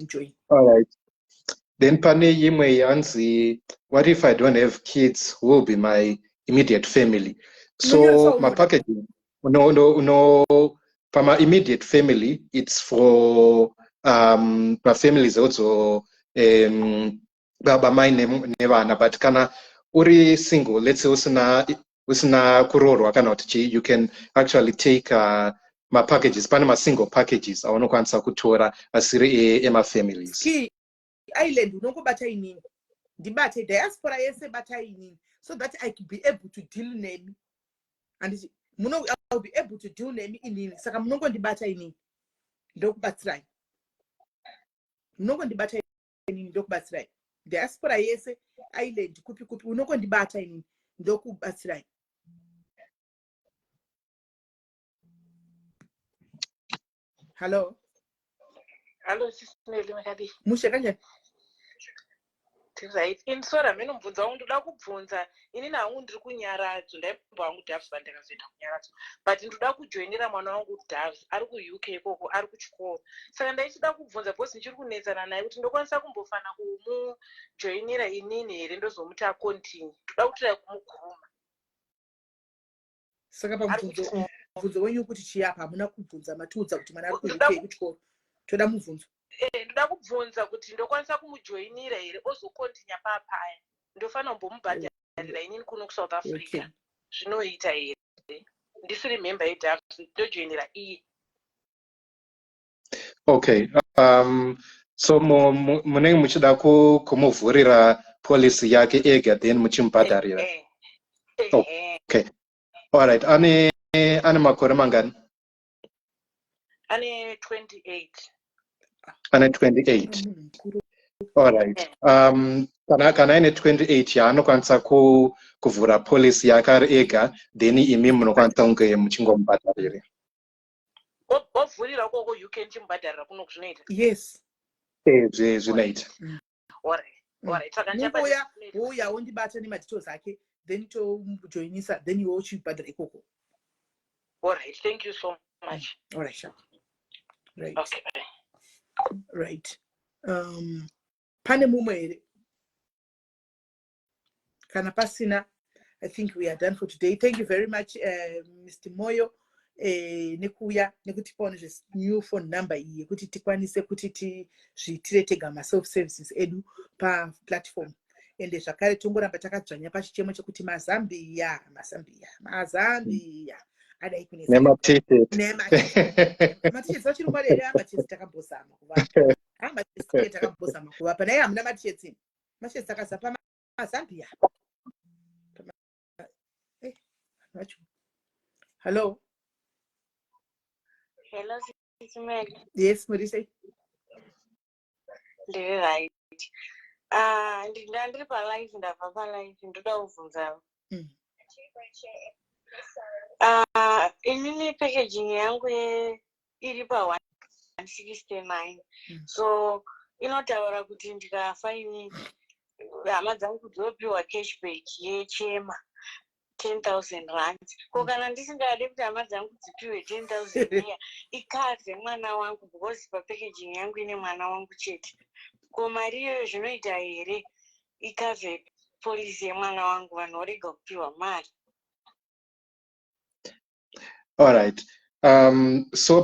join. All right. Then pane imwe yanzi, "What if I don't have kids? Who will be my immediate family?" So Unonyoresa. Mapackaging no, pama immediate family, it's for mafamilies also, baba, mai nevana. But kana uri single, let's say usina kuroorwa kana kuti chii, you can actually take mapackages. Pane masingle packages aunokwanisa kutora asiri emafamilies. Ski Island, unongobata inini, ndibate. Diaspora yese, batai inini so that I can be able to deal nemi, handiti? Muno, I will be able to deal nemi inini. Saka munongondibata inini, ndokubatsirai. Munongondibata inini, ndokubatsirai. Diaspora yese, Island, kupi kupi, unongondibata inini, ndokubatsirai. Hallo. Hallo, Sis Melly, makadii? Mushe, kanjani? Right, ini sorry hameno mubvunzo wangu. Ndoda kubvunza, inini hangu ndiri kuNyaradzo. Ndaimbova hangu Doves, but ndakazoenda kuNyaradzo. But ndoda kujoinira mwana wangu Doves, ari kuUK ikoko, ari kuchikoro. Saka ndaichida kubvunza because ndichiri kunetsana naye kuti ndokwanisa kumbofana kumujoinira inini here, ndozomuti acontinue. Ndoda kutira kumuguruma. Saka Ari pamubvunzo, kuchikoro. Mubvunzo wenyu kuti chii apa? Hamuna kubvunza, matiudza kuti mwana ari Ndoda kuUK kuchikoro. Toda mubvunzo. Ndoda kubvunza kuti ndokwanisa kumujoinira here, ozokontinya papaya, ndofanira kumbomubhadharira inini kuno kuSouth Africa? Zvinoita here ndisiri member yeDoves, ndojoinira iye? Okay, so munenge muchida kumuvhurira policy yake ega, then muchimubhadharira? Eh. Okay, alright. Ane makore mangani? Ane 28. Ane 28. Munhu mukuru. Alright, kana aine 28, yaanokwanisa kuvhura policy yake ari ega, then imi munokwanisa kunge muchingomubhadharira. Ovhurira ukoko UK, ndichimubhadharira kuno, zvinoita? Yes. Zvinoita. Alright, saka Mungoya, wouya wondibata nemadetails ake, then tojoinisa, then iwe uchibhadhara ikoko. Alright, thank you so much. Alright, sure. Right. Okay, bye. Right, pane mumwe here? Kana pasina, I think we are done for today. Thank you very much, Mr Moyo, nekuuya nekutipawo nezvenew phone number iyi yekuti tikwanise kuti tizviitire tega maself services edu paplatform. Ende zvakare tongoramba takadzvanya pachichemo chekuti mazambiya, mazambiya, mazambiya adai kunetsa. Nemat-shirt. Nemat-shirts vachiri mari here? Amat-shirts takambozama kuvapa, amat-shirts takambozama kuvapa. Nai hamuna mat-shirts imi? Mat-shirts takazapa mazambia. Vacho, hallo. Hello, Sisi Meli. Yes, muri sei? Ndiri right. Ah, ndiri palive, ndabva palive, ndoda kubvunza. Ah, inini packaging yangu iri pa 169. So inotaura kuti ndikafa ini, hama dzangu dzopiwa cashback yechema R10 000. Ko kana ndisingadi kuti hama dzangu dzipiwe 10 000 iya, ikadze mwana wangu, because papackaging yangu ine mwana wangu chete, ko mari iyoyo zvinoita here icover policy yemwana wangu, vanhu vorega kupiwa mari? All right. So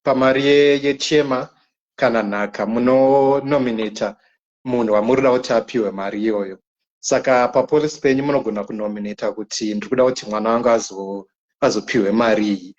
pamari yechema kana nhaka, munonominata munhu wamuri kuda kuti apiwe mari iyoyo. Saka papolicy penyu munogona kunominata kuti ndiri kuda kuti mwana wangu azopiwe mari iyi.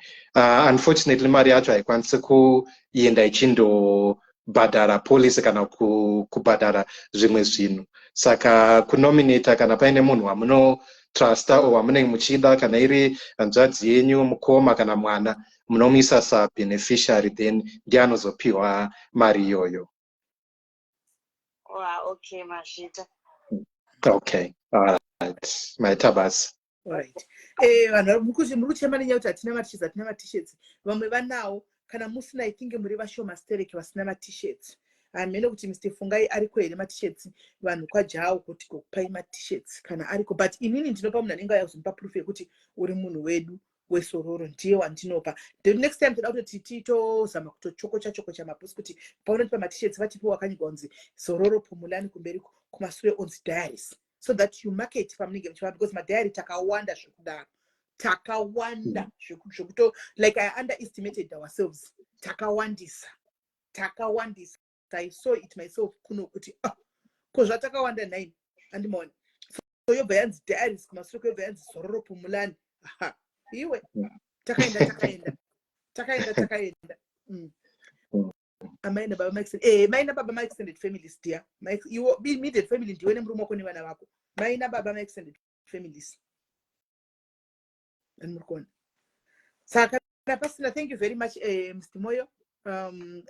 Unfortunately mari yacho haikwanisi kuenda ichindobhadhara policy kana kubhadhara zvimwe zvinhu. Saka kunominata kana paine munhu wamunotrusta or wamunenge muchida, kana iri hanzvadzi yenyu, mukoma kana mwana, munomuisa sabeneficiary, then ndiye anozopiwa mari iyoyo. Wa, okay, mazvita. Okay, alright, maita basa. Right. Vanhu muri kuchema nenyaya kuti hatina matishets, hatina matishets. Vamwe vanawo. Kana musina, I think muri vashoma stereki vasina matishets. Hamene kuti Mr Fungai ariko here matishets, vanhu kwajawo kuti kokupai matishets kana ariko. But inini ndinopa munhu anenge auya kuzomupa proof yekuti uri munhu wedu wesororo, ndiye wandinopa. The next time toda kutoti titozama kutochokocha chokocha mabhosi kuti paunotipa matishets, vatipe wakanyigwa kunzi Zororo Phumulani kumberi, kumasure onzi Diaries, so that you market pamunenge muchiva, because madiary takawanda zvekudaro, takawanda zvekuto like I underestimated ourselves. Takawandisa, takawandisa. I saw it myself kuno kuti, ah, ko zvatakawanda nine, andimaona. So yobva yanzi Diaries kumasure, yobva yanzi Zororo Phumulani. Aha, iwe, takaenda, takaenda, takaenda, takaenda. Amai nababa, mai nababa maextended families, dear. Iwo immediate family ndiwe nemurume wako nevana vako. Mai nababa maextended families, muri kuona. Saka kana pasina, thank you very much, Mr Moyo.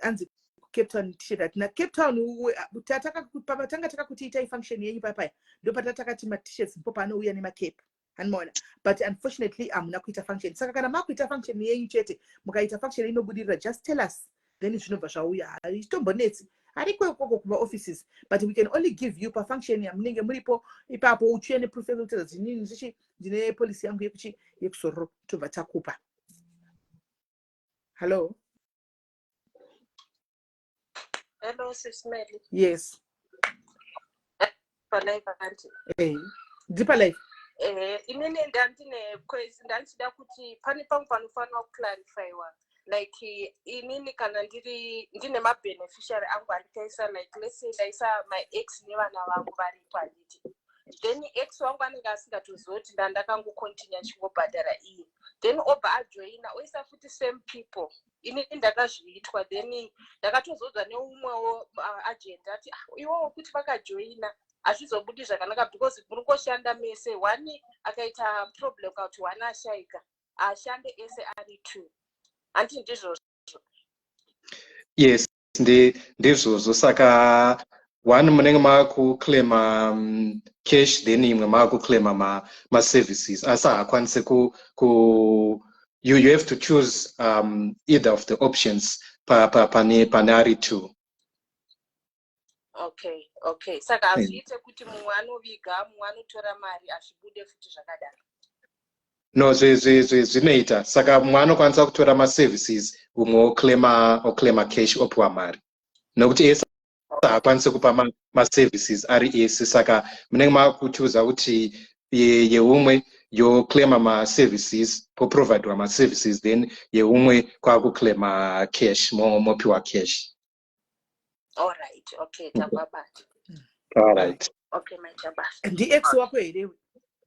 Anzi Cape Town T-shirt hatina. Cape Town, patanga takakuti itai function yenyu papaya, ndo patatakati matishirts ndipo paanouya nemacape, handimaona. But unfortunately hamuna kuita function. Saka kana makuita function yenyu chete, mukaita function inobudirira, just tell us, then zvinobva zvauya. Haitombonetsi, ariko ikoko kumaoffices, but we can only give you pafunction yamunenge muripo ipapo, uchiuya neproof yekutedza kuti inini ndichi ndine policy yangu yekuchi yekusororo, tobva takupa. Hallo? Hello, Sis Melly. Yes. Palive auntie? Ndipa live. Inini ndandine question, ndandichida kuti pane pamwe panofanira kuclarifyiwa. Like inini kana ndiri ndine mabeneficiary angu andikaisa, like let's say ndaisa my ex nevana vangu varipo, handiti? Then ex wangu anenge asingatozivi kuti ndandakangocontinue achingobhadhara iye, then obva ajoina, oisa futi same people. Inini ndakazviitwa, then ndakatozodzwa neumwewo agent ati, "Ah, iwowo kuti vakajoina hazvizobudi zvakanaka because muri kungoshanda mese. One akaita problem kana kuti one ashaika, ashande ese ari two, handiti ndizvozvo?" Yes, ndizvozvo. Saka one munenge makuclaima cash, then imwe makuclaima maservices, asi haakwanisi ku you have to choose either of the options pane ari two. Okay, saka hazviite kuti mumwe anoviga, mumwe anotora mari, hazvibude futi zvakadaro? No, zvinoita. Saka mumwe anokwanisa kutora maservices, umwe oclaima cash, opiwa mari, nokuti ese haakwanisi kupa maservices ari ese. Saka munenge makuchuza kuti yeumwe yoclaima maservices, poprovidwa maservices, then yeumwe kwakuclaima cash, mopiwa cash. Alright, okay, tababata. Alright. Okay, maita basa. Ndiex wako here?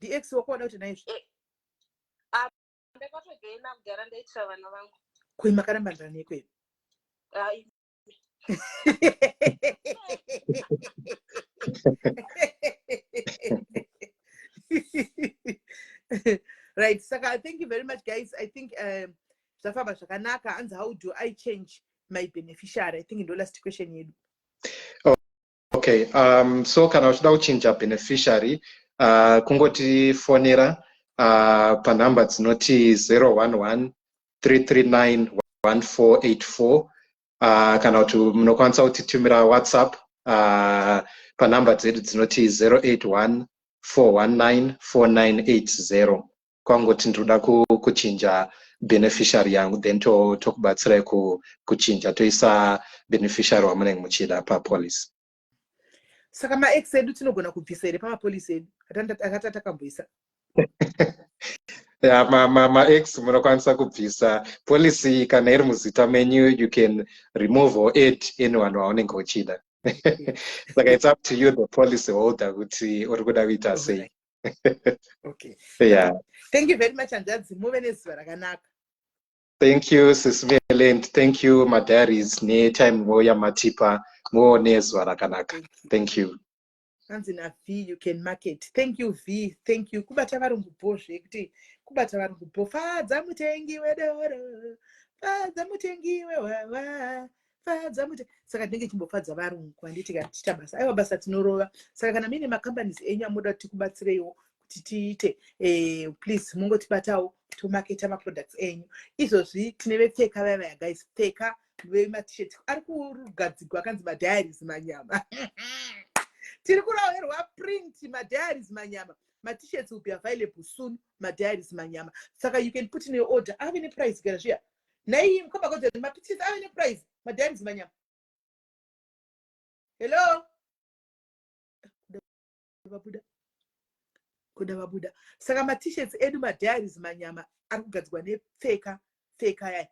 Ndiex wako wada kuti naizvo? Ndakatojoina kudhara, ndaitira vana vangu. Koi makarambandira nekweyo? Ai. Right, saka thank you very much, guys. I think Zvafamba zvakanaka. Hanzi, "How do I change my beneficiary?" I think ndo last question yedu. Okay, so kana uchida kuchinja beneficiary, kungotifonera panhamba dzinoti 011 339 1484, kana kuti munokwanisa kutitumira WhatsApp panhamba dzedu dzinoti 081 419 4980, kwangoti ndinoda kuchinja beneficiary yangu, then tokubatsirai kuchinja, toisa beneficiary wamunenge muchida papolicy. Saka maex edu tinogona kubvisa here pamapolicy edu akati takamboisa? Ya, maex munokwanisa kubvisa. Policy kana iri muzita menyu, you can remove or add anyone waunenge uchida. Saka it's up to you, the policy holder, kuti uri kuda kuita sei. Okay. Yeah. Thank you very much, hanzvadzi. Muve nezuva rakanaka. Thank you, Sis Melly, and thank you, madiaries, netime yamatipa. Muve nezuva rakanaka. Thank you. Hanzi naV, "You can market." Thank you, V. Thank you. Kubata varungu bho zvekuti, kubata varungu bho. Fadza mutengi wedoro, fadza mutengi wehwahwa, fadza mute. Saka tinenge chimbofadza varungu, handiti? Kana tichiita basa, aiwa, basa tinorova. Saka kana muine macompanies enyu amunoda kuti tikubatsireiwo kuti tiite, please mungotibatawo, tomaketa maproducts enyu. Izvozvi tine vepfeka vaya vaya, guys, pfeka vematshirt ari kugadzigwa akanzi Madiaries Manyama. Tiri kuroverwa print Madiaries Manyama. Matishirts will be available soon, Madiaries Manyama. Saka you can put in your order. Ave neprice kana zviya nai mukombakodza matishirts ave neprice, Madiaries Manyama. Hello, vabuda, kuda vabuda. Saka matishirts edu Madiaries Manyama ari kugadzirwa nepfeka. Pfeka yaya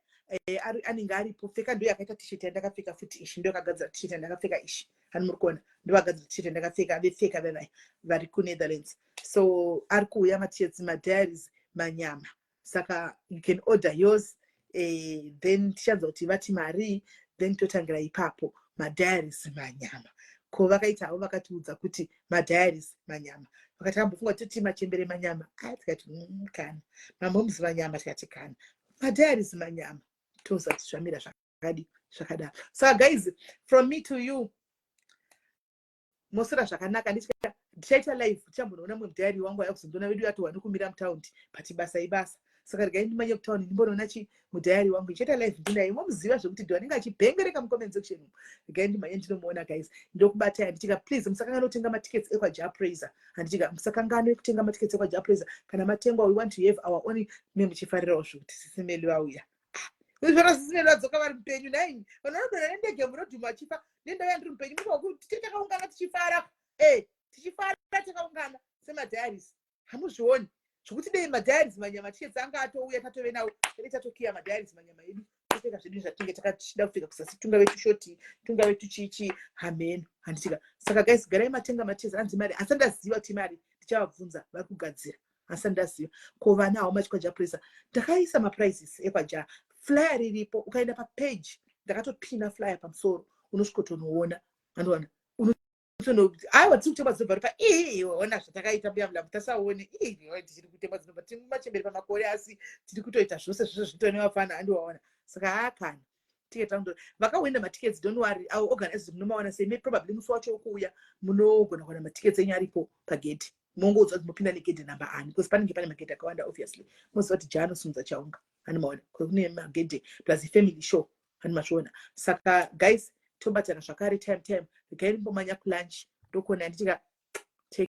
anenge aripo. Pfeka ndo yakaita tshirt yandakapfeka futi ishi, ndo yakagadzira tshirt yandakapfeka ishi. Hani muri kuona, ndo vagadzira tshirt yandakapfeka, vepfeka vevai vari kuNetherlands. So ari kuuya matishirts Madiaries Manyama. Saka you can order yours, then tichanzwa kuti vati mari, then totangira ipapo. Madiaries Manyama, ko vakaita havo, vakatiudza kuti Madiaries Manyama. Vakati ambofunga toti Machembere Manyama. A, tikati kana Mamoms Manyama, tikati kana Madiaries Manyama, toziva kuti zvamira zvakadi zvakadaro. Saka guys, from me to you, mosora zvakanaka. Ndichaita live, tichambonoona mumwe mudiary wangu aya kuzondiona vedu yatohwa nekumira mutaundi, but basa ibasa. Saka regai ndimanye kutaundi, ndimbonoona chi mudiary wangu. Ndichaita live ndinaye, momuziva zvekuti ndo anenge achibhengereka mucomment section umu. Regai ndimanye ndinomuona, guys. Ndokubatai, handitika? Please musakanganwe kutenga matickets ekwaJah Prayzah, handitika? Musakanganwe kutenga matickets ekwaJah Prayzah. Kana matengwa, we want to have our own. Me muchifarirawo zvekuti Sis Melly vauya, zvona Sis Melly vadzoka vari mupenyu. Nai vanhu vanodonha nendege munodhuma achifa, nendauya ndiri mupenyu. Munokuti takaungana tichifara, tichifara takaungana semadiaries. Hamuzvioni zvokuti dei Madiaries Manyama tichedzi anga atouya, tatove nawo, tenge tatokiya Madiaries Manyama edu, topfeka zvedu zvatinenge takachida kupfeka kuzasi, tungave tushort, tungave tuchichi, hameno, handitika? Saka guys, garai matenga matezi. Anzi mari asi ndaziva kuti mari ndichavabvunza vari kugadzira, asi ndaziva. Ko vana havo machikwaJah Prayzah, ndakaisa maprices ekwaJah. Flyer riripo, ukaenda papage ndakatopina flyer pamusoro, unosvikotonoona, andoona. Aiwa, tiri kutemba dzinobva ripa. Iwe ona zvatakaita, mbuya mulambo, tasaone. Iwe, tichiri kutemba dzinobva, tiri machemberi pamakore, asi tiri kutoita zvose zvose zvinoitwa nevafana, andiwaona. Saka haakana ticket rangu, vakawinda matickets, don't worry, I will organize. Munomawana sei? May probably musi wacho wokuuya munogona kuwana matickets enyu aripo pagedhi. Mongoudzwa kuti mupinda negedhi namba ani, because panenge pane magedhi akawanda. Obviously moziva kuti Jah anosimudza chaunga, hani maona kune magedhi, plus family show, hani mazviona. Saka guys, tobatana zvakare time time. Regai ndimbomanya kulunch, ndokuona nditika.